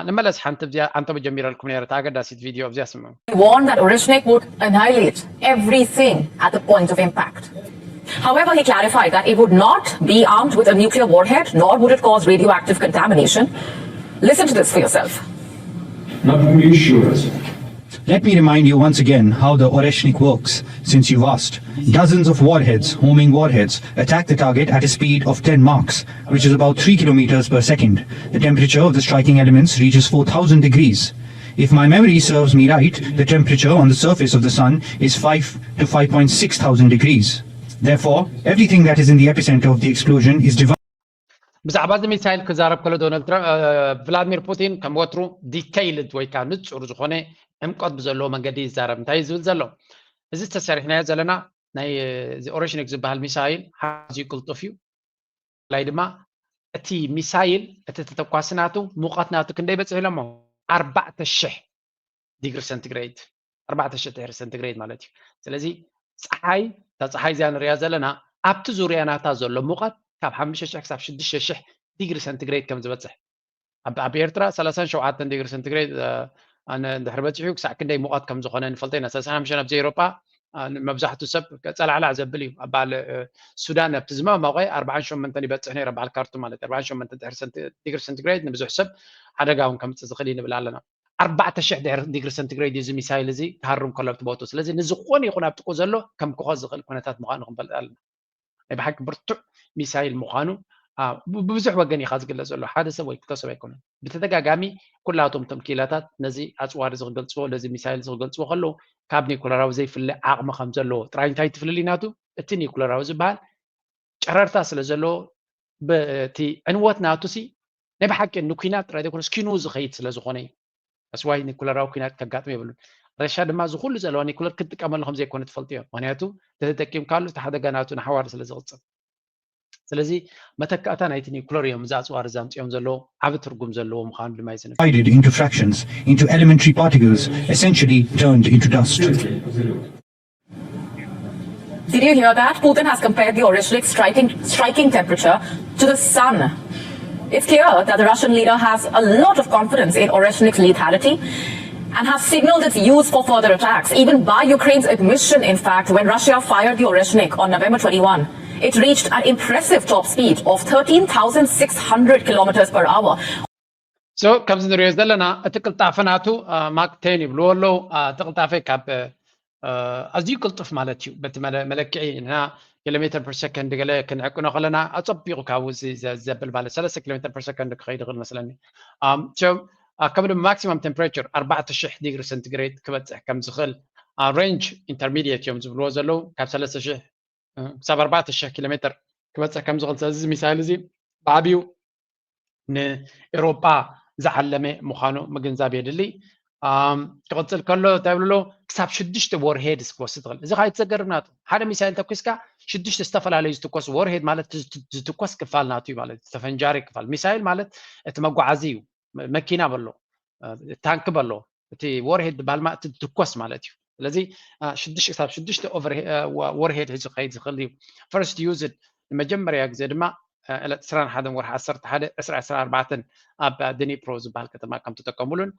ንመለስ ሓንቲ ኣብዚኣ ኣንተሞ ጀሚረልኩም ነይረ እታ ኣገዳሲት ቪድዮ ኣብዚኣ ስምዑ። Warned that Oreshnik would annihilate everything at the point of impact. However, he clarified that it would not be armed with a nuclear warhead, nor would it cause radioactive contamination. Listen to this for yourself. Let me remind you once again how the Oreshnik works, since you've asked. Dozens of warheads, homing warheads, attack the target at a speed of ten Machs, which is about three kilometers per second. The temperature of the striking elements reaches four thousand degrees. If my memory serves me right, the temperature on the surface of the sun is five to five point six thousand degrees. Therefore, everything that is in the epicenter of the explosion is divided. ብዛዕባ እዚ ሚሳይል ክዛረብ ከሎ ዶናልድ ትራምፕ ቭላድሚር ፑቲን ከም ወትሩ ዲቴይልድ ወይ ከዓ ንፁር ዝኾነ ዕምቆት ብዘለዎ መንገዲ ይዛረብ። እንታይ እዩ ዝብል ዘሎ? እዚ ተሰሪሕናዮ ዘለና ናይ እዚ ኦሬሽኒክ ዝበሃል ሚሳይል ሓዝዩ ቅልጡፍ እዩ። ላይ ድማ እቲ ሚሳይል እቲ ተተኳሲ ናቱ ሙቐት ናቱ ክንደይ በፅሕ ኢሎሞ ኣርባዕተ ሽሕ ዲግሪ ሰንቲግሬድ፣ ኣርባዕተ ሽሕ ዲግሪ ሰንቲግሬድ ማለት እዩ። ስለዚ ፀሓይ፣ እታ ፀሓይ እዚኣ ንሪኣ ዘለና፣ ኣብቲ ዙርያ ናታ ዘሎ ሙቐት ካብ ሓሙሽተ ሽሕ ክሳብ ሽዱሽተ ሽሕ ዲግሪ ሰንቲግሬድ ከም ዝበፅሕ፣ ኣብ ኣብ ኤርትራ ሰላሳን ሸውዓተን ዲግሪ ሰንቲግሬድ፣ ኣነ እንድሕር በፂሑ ክሳዕ ክንደይ ሙቐት ከም ዝኾነ ንፈልጦ ኢና። ሰላሳን ሓሙሽተን ኣብዚ ኤውሮጳ፣ መብዛሕትኡ ሰብ ጸላዕላዕ ዘብል እዩ። ኣብ በዓል ሱዳን ኣብቲ ዝመሞቐ ኣርባዓን ሸሞንተን ይበጽሕ ነይሩ፣ በዓል ካርቱም ማለት ኣርባዓን ሸሞንተን ድሕሪ ዲግሪ ሰንቲግሬድ ንብዙሕ ሰብ ሓደጋ እውን ከምጽእ ዝኽእል እዩ ንብል ኣለና። ኣርባዕተ ሽሕ ድሕሪ ዲግሪ ሰንቲግሬድ እዩ እዚ ሚሳይል እዚ ክሃርም ከሎ ኣብቲ ቦቱ። ስለዚ ንዝኾነ ይኹን ኣብ ጥቁ ዘሎ ከም ክኾ ዝኽእል ኩነታት ምዃኑ ክንፈልጥ ኣለና። ናይ ብሓቂ ብርቱዕ ሚሳይል ምዃኑ ብብዙሕ ወገን ኢኻ ዝግለጽ ዘሎ። ሓደ ሰብ ወይ ክልተ ሰብ ኣይኮነን። ብተደጋጋሚ ኩላቶም እቶም ክኢላታት ነዚ ኣጽዋር እዚ ክገልጽዎ፣ ነዚ ሚሳይል እዚ ክገልጽዎ ከለዉ ካብ ኒኩለራዊ ዘይፍለ ዓቕሚ ከም ዘለዎ ጥራይ። እንታይ ትፍልልይ ናቱ? እቲ ኒኩለራዊ ዝበሃል ጨረርታ ስለ ዘለዎ፣ በቲ ዕንወት ናቱ ሲ ናይ ብሓቂ ንኲናት ጥራይ ዘይኮነስ ኪኑ ዝኸይድ ስለ ዝኾነ እዩ። ኣስዋይ ኒኩለራዊ ኲናት ከጋጥም የብሉን። ረሻ ድማ እዚ ኩሉ ዘለዋ ኒኩለር ክትጥቀመሉ ከም ዘይኮነ ትፈልጡ እዮም። ምክንያቱ ተተጠቂምካሉ እቲ ሓደጋ ናቱ ንሓዋር ስለ ዝቕጽል። ስለዚ መተካእታ ናይቲ ኒኩለር እዮም እዚ ኣጽዋር እዚ ኣምጺኦም ዘለዉ። ዓቢ ትርጉም ዘለዎ ምዃኑ ድማ ይዝንጋዕ። Divided into fractions, into elementary particles, essentially turned into dust. Did you hear that? Putin has compared the Oreshnik's striking, striking temperature to the sun. It's clear that the Russian leader has a lot of confidence in Oreshnik's lethality and has signaled its use for further attacks, even by Ukraine's admission, in fact, when Russia fired the Oreshnik on November twenty-one. It reached an impressive top speed of thirteen thousand six hundred kilometers per hour. So ከምዚ ንሪኦ ዘለና እቲ ቅልጣፈ ናቱ ማክ ቴን ይብልዎ ኣለዉ። እቲ ቅልጣፈ ካብ ኣዝዩ ቅልጡፍ ማለት እዩ። በቲ መለክዒ ንሕና ኪሎ ሜትር ፐር ሰከንድ ገለ ክንዕቅኖ ከለና ኣጸቢቑ ካብኡ ዘብል ማለት ሰለስተ ኪሎ ሜትር ፐር ሰከንድ ክኸይድ ይኽእል መስለኒ። ከም ድማ ማክሲማም ቴምፕሬቸር ኣርባዕተ ሽሕ ዲግሪ ሰንቲግሬድ ክበጽሕ ከም ዝኽእል ሬንጅ ኢንተርሚዲየት እዮም ዝብልዎ ዘለዉ ካብ ሰለስተ ሽሕ ክሳብ ኣርባዕተ ሽሕ ኪሎ ሜትር ክበጽሕ ከም ዝኽእል። ስለዚ እዚ ሚሳይል እዚ ብዓብዩ ንኤሮጳ ዝዓለመ ምዃኑ ምግንዛብ የድሊ። ክቕጽል ከሎ እንታይ ብልሎ ክሳብ ሽዱሽተ ወርሄድስ ክወስድ ትኽእል። እዚ ካይት ዘገርም ናቱ ሓደ ሚሳይል ተኩስካ ሽዱሽተ ዝተፈላለዩ ዝትኮስ ወርሄድ ማለት ዝትኮስ ክፋል ናቱ እዩ ማለት ተፈንጃሪ ክፋል ሚሳይል ማለት እቲ መጓዓዚ እዩ። መኪና በሎ ታንክ በሎ እቲ ወርሄድ ባልማ እቲ ትኮስ ማለት እዩ። ስለዚ ሽዱሽተ ክሳብ ሽዱሽተ ወርሄድ ሒዙ ክኸይድ ዝኽእል እዩ። ፈርስት ዩዝድ ንመጀመርያ ግዜ ድማ ዕለት ዕስራን ሓደን ወርሒ ዓሰርተ ሓደ ዕስራ ዕስራ ኣርባዕተን ኣብ ድኒፕሮ ዝበሃል ከተማ ከም ተጠቀሙሉን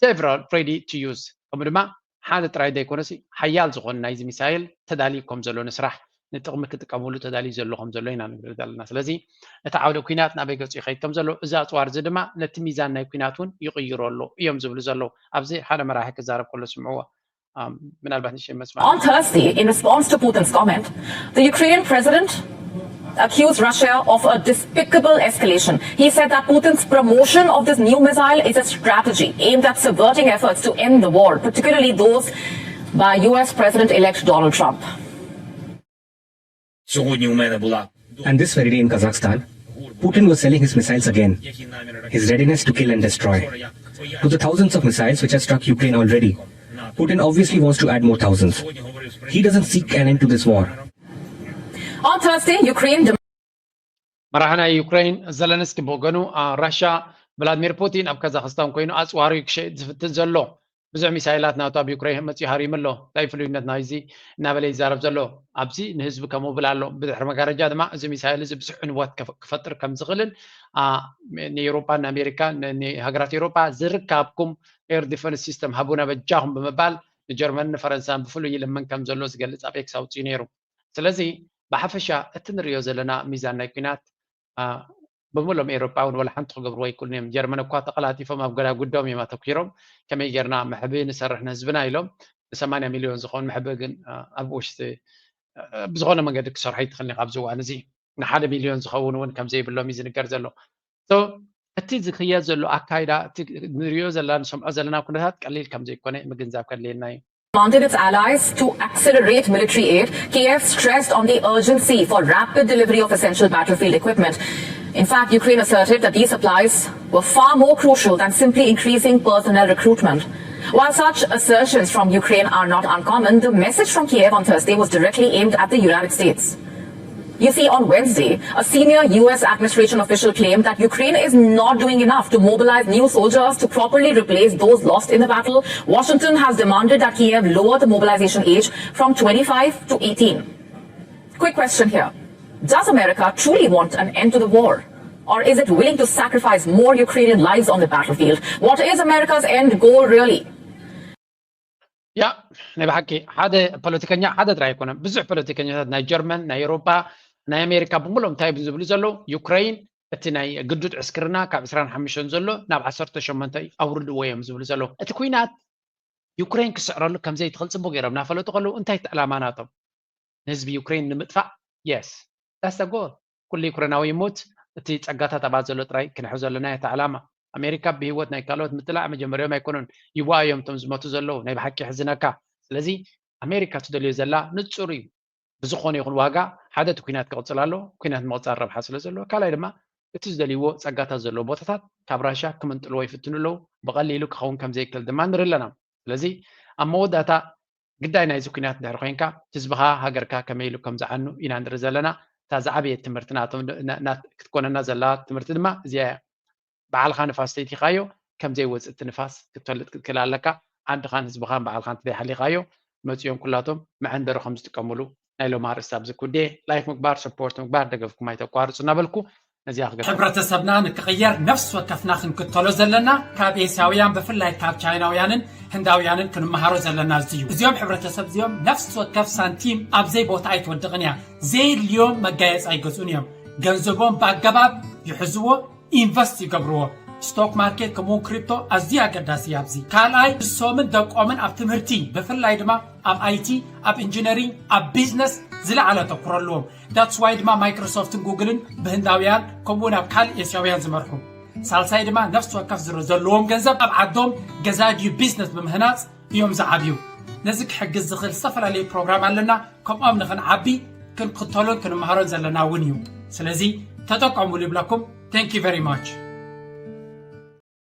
several ready to use ከምኡ ድማ ሓደ ጥራይ ዘይኮነሲ ሓያል ዝኾነ ናይዚ ሚሳይል ተዳልዩ ከም ዘሎ ንስራሕ ንጥቕሚ ክጥቀምሉ ተዳልዩ ዘሎ ከም ዘሎ ኢና ንርኢ ዘለና። ስለዚ እቲ ዓውደ ኲናት ናበይ ገጹ ይኸይድ ከም ዘሎ እዚ ኣጽዋር እዚ ድማ ነቲ ሚዛን ናይ ኲናት እውን ይቕይሮ ኣሎ እዮም ዝብሉ ዘለዉ። ኣብዚ ሓደ መራሒ ክዛረብ ከሎ ስምዕዎ። ምናልባት ንእሽተይ መስማዕ On Thursday, in response to Putin's comment, the Ukrainian president accused Russia of a despicable escalation. He said that Putin's promotion of this new missile is a strategy aimed at subverting efforts to end the war, particularly those by U S President-elect Donald Trump. Сьогодні у мене була And this very day in Kazakhstan, Putin was selling his missiles again. His readiness to kill and destroy. To the thousands of missiles which have struck Ukraine already, Putin obviously wants to add more thousands. He doesn't seek an end to this war. On Thursday, Ukraine መራሒ ናይ ዩክሬን ዘለንስኪ ብወገኑ ራሻ ቭላድሚር ፑቲን ኣብ ካዛክስታን ኮይኑ ኣፅዋሩ ክሸይጥ ዝፍትን ዘሎ ብዙሕ ሚሳይላት ናቱ ኣብ ዩክሬን መፂኡ ሃሪሙ ኣሎ። እንታይ ፍሉይነት ናይዚ እናበለ ይዛረብ ዘሎ ኣብዚ ንህዝቢ ከምኡ ብል ኣሎ። ብድሕሪ መጋረጃ ድማ እዚ ሚሳይል እዚ ብዙሕ ዕንወት ክፈጥር ከም ዝኽእልን ንኤውሮጳን ንኣሜሪካን ንሃገራት ኤውሮጳ ዝርካብኩም ኤር ዲፈንስ ሲስተም ሃቡና በጃኹም ብምባል ንጀርመንን ንፈረንሳን ብፍሉይ ይልምን ከም ዘሎ ዝገልፅ ኣብ ኤክስ ኣውፅኡ ነይሩ። ስለዚ ብሓፈሻ እቲ ንሪኦ ዘለና ሚዛን ናይ ኲናት ብምሎም ኤውሮጳ እውን ወላ ሓንቲ ክገብርዎ ኣይክእሉን እዮም። ጀርመን እኳ ተቐላጢፎም ኣብ ገዳጉዶም እዮም ኣተኲሮም። ከመይ ጌርና መሕብኢ ንሰርሕ ንህዝብና ኢሎም ንሰማንያ ሚልዮን ዝኸውን መሕብኢ ግን ኣብ ውሽጢ ብዝኾነ መንገዲ ክሰርሖ ኣይትኽእልን ኢኻ ኣብዚ እዋን እዚ ንሓደ ሚልዮን ዝኸውን እውን ከም ዘይብሎም እዩ ዝንገር ዘሎ። እቲ ዝኽየድ ዘሎ ኣካይዳ እቲ ንሪኦ ዘለና ንሰምዖ ዘለና ኩነታት ቀሊል ከም ዘይኮነ ምግንዛብ ከድልየና እዩ። Demanded its allies to accelerate military aid, Kiev stressed on the urgency for rapid delivery of essential battlefield equipment. In fact, Ukraine asserted that these supplies were far more crucial than simply increasing personnel recruitment. While such assertions from Ukraine are not uncommon, the message from Kiev on Thursday was directly aimed at the United States. You see, on Wednesday, a senior U S administration official claimed that Ukraine is not doing enough to mobilize new soldiers to properly replace those lost in the battle. Washington has demanded that Kiev lower the mobilization age from twenty-five to eighteen. Quick question here. Does America truly want an end to the war? Or is it willing to sacrifice more Ukrainian lives on the battlefield? What is America's end goal, really? ያ ናይ ብሓቂ ሓደ ፖለቲከኛ ሓደ ጥራይ ኣይኮነን። ብዙሕ ፖለቲከኛታት ናይ ጀርመን፣ ናይ ኤውሮጳ፣ ናይ ኣሜሪካ ብምሎም እንታይ ዝብሉ ዘለዉ? ዩክረይን እቲ ናይ ግዱድ ዕስክርና ካብ ዕስራን ሓሙሽተን ዘሎ ናብ ዓሰርተ ሸሞንተ ኣውርድዎ እዮም ዝብሉ ዘለዉ። እቲ ኩናት ዩክረይን ክስዕረሉ ከም ዘይትኽእል ጽቡቅ ገይሮም እናፈለጡ ከለዉ እንታይ እቲ ዕላማ ናቶም? ንህዝቢ ዩክረይን ንምጥፋእ? የስ፣ that's the goal። ኩሉ ዩክሬናዊ ይሙት፣ እቲ ጸጋታት ኣብኣ ዘሎ ጥራይ ክንሕዞ ኣለና እቲ ዕላማ። ኣሜሪካ ብህይወት ናይ ካልኦት ምጥላዕ መጀመሪያም ኣይኮኑን። ይዋእ እዮም እቶም ዝመቱ ዘለዉ። ናይ ብሓቂ የሕዝነካ። ስለዚ ኣሜሪካ ትደልዮ ዘላ ንጹር እዩ። ብዝኾነ ይኹን ዋጋ ሓደ እቲ ኩናት ክቕጽል ኣለዎ። ኩናት ምቕጻል ረብሓ ስለ ዘለዎ፣ ካልኣይ ድማ እቲ ዝደልይዎ ጸጋታት ዘለዎ ቦታታት ካብ ራሽያ ክምንጥልዎ ይፍትኑ ኣለዉ። ብቐሊሉ ክኸውን ከም ዘይክእል ድማ ንርኢ ኣለና። ስለዚ ኣብ መወዳእታ ግዳይ ናይዚ ኩናት እንድሕር ኮይንካ ህዝብኻ ሃገርካ ከመይ ኢሉ ከም ዝዓኑ ኢና ንርኢ ዘለና። እታ ዝዓበየት ትምህርቲ ናቶም ክትኮነና ዘላ ትምህርቲ ድማ እዚኣ እያ። ባዕልኻ ንፋስ ተይቲኻዮ ከም ዘይወፅእ እቲ ንፋስ ክትፈልጥ ክትክእል ኣለካ። ዓድኻን ህዝብኻን ባዕልኻ እንተዘይሓሊኻዮ መፂኦም ኩላቶም መዐንደሪ ከም ዝጥቀምሉ ናይ ሎም ኣርእስቲ ኣብዚ ኩዴ ላይክ ምግባር ሰፖርት ምግባር ደገፍኩም ኣይተቋርፁ እናበልኩ ነዚኣ ክገ ሕብረተሰብና ንክቕየር ነፍሲ ወከፍና ክንክተሎ ዘለና ካብ ኤስያውያን ብፍላይ ካብ ቻይናውያንን ህንዳውያንን ክንመሃሮ ዘለና እዚ እዩ። እዚኦም ሕብረተሰብ እዚኦም ነፍሲ ወከፍ ሳንቲም ኣብ ዘይ ቦታ ኣይትወድቕን እያ። ዘየድልዮም መጋየፂ ኣይገዝኡን እዮም። ገንዘቦም ብኣገባብ ይሕዝዎ፣ ኢንቨስት ይገብርዎ። ስቶክ ማርኬት ከምኡውን ክሪፕቶ ኣዝዩ ኣገዳሲ እዩ ኣብዚ። ካልኣይ ንሶምን ደቆምን ኣብ ትምህርቲ ብፍላይ ድማ ኣብ ኣይቲ፣ ኣብ ኢንጂነሪንግ፣ ኣብ ቢዝነስ ዝለዓለ ተኩሮ ኣለዎም። ዳትስ ዋይ ድማ ማይክሮሶፍትን ጉግልን ብህንዳውያን ከምኡውን ኣብ ካልእ ኤስያውያን ዝመርሑ። ሳልሳይ ድማ ነፍሲ ወከፍ ዝረ ዘለዎም ገንዘብ ኣብ ዓዶም ገዛ ድዩ ቢዝነስ ብምህናፅ እዮም ዝዓብዩ። ነዚ ክሕግዝ ዝኽእል ዝተፈላለዩ ፕሮግራም ኣለና። ከምኦም ንኽንዓቢ ክንክተሎን ክንመሃሮን ዘለና እውን እዩ። ስለዚ ተጠቀሙሉ ይብለኩም። Thank you very much።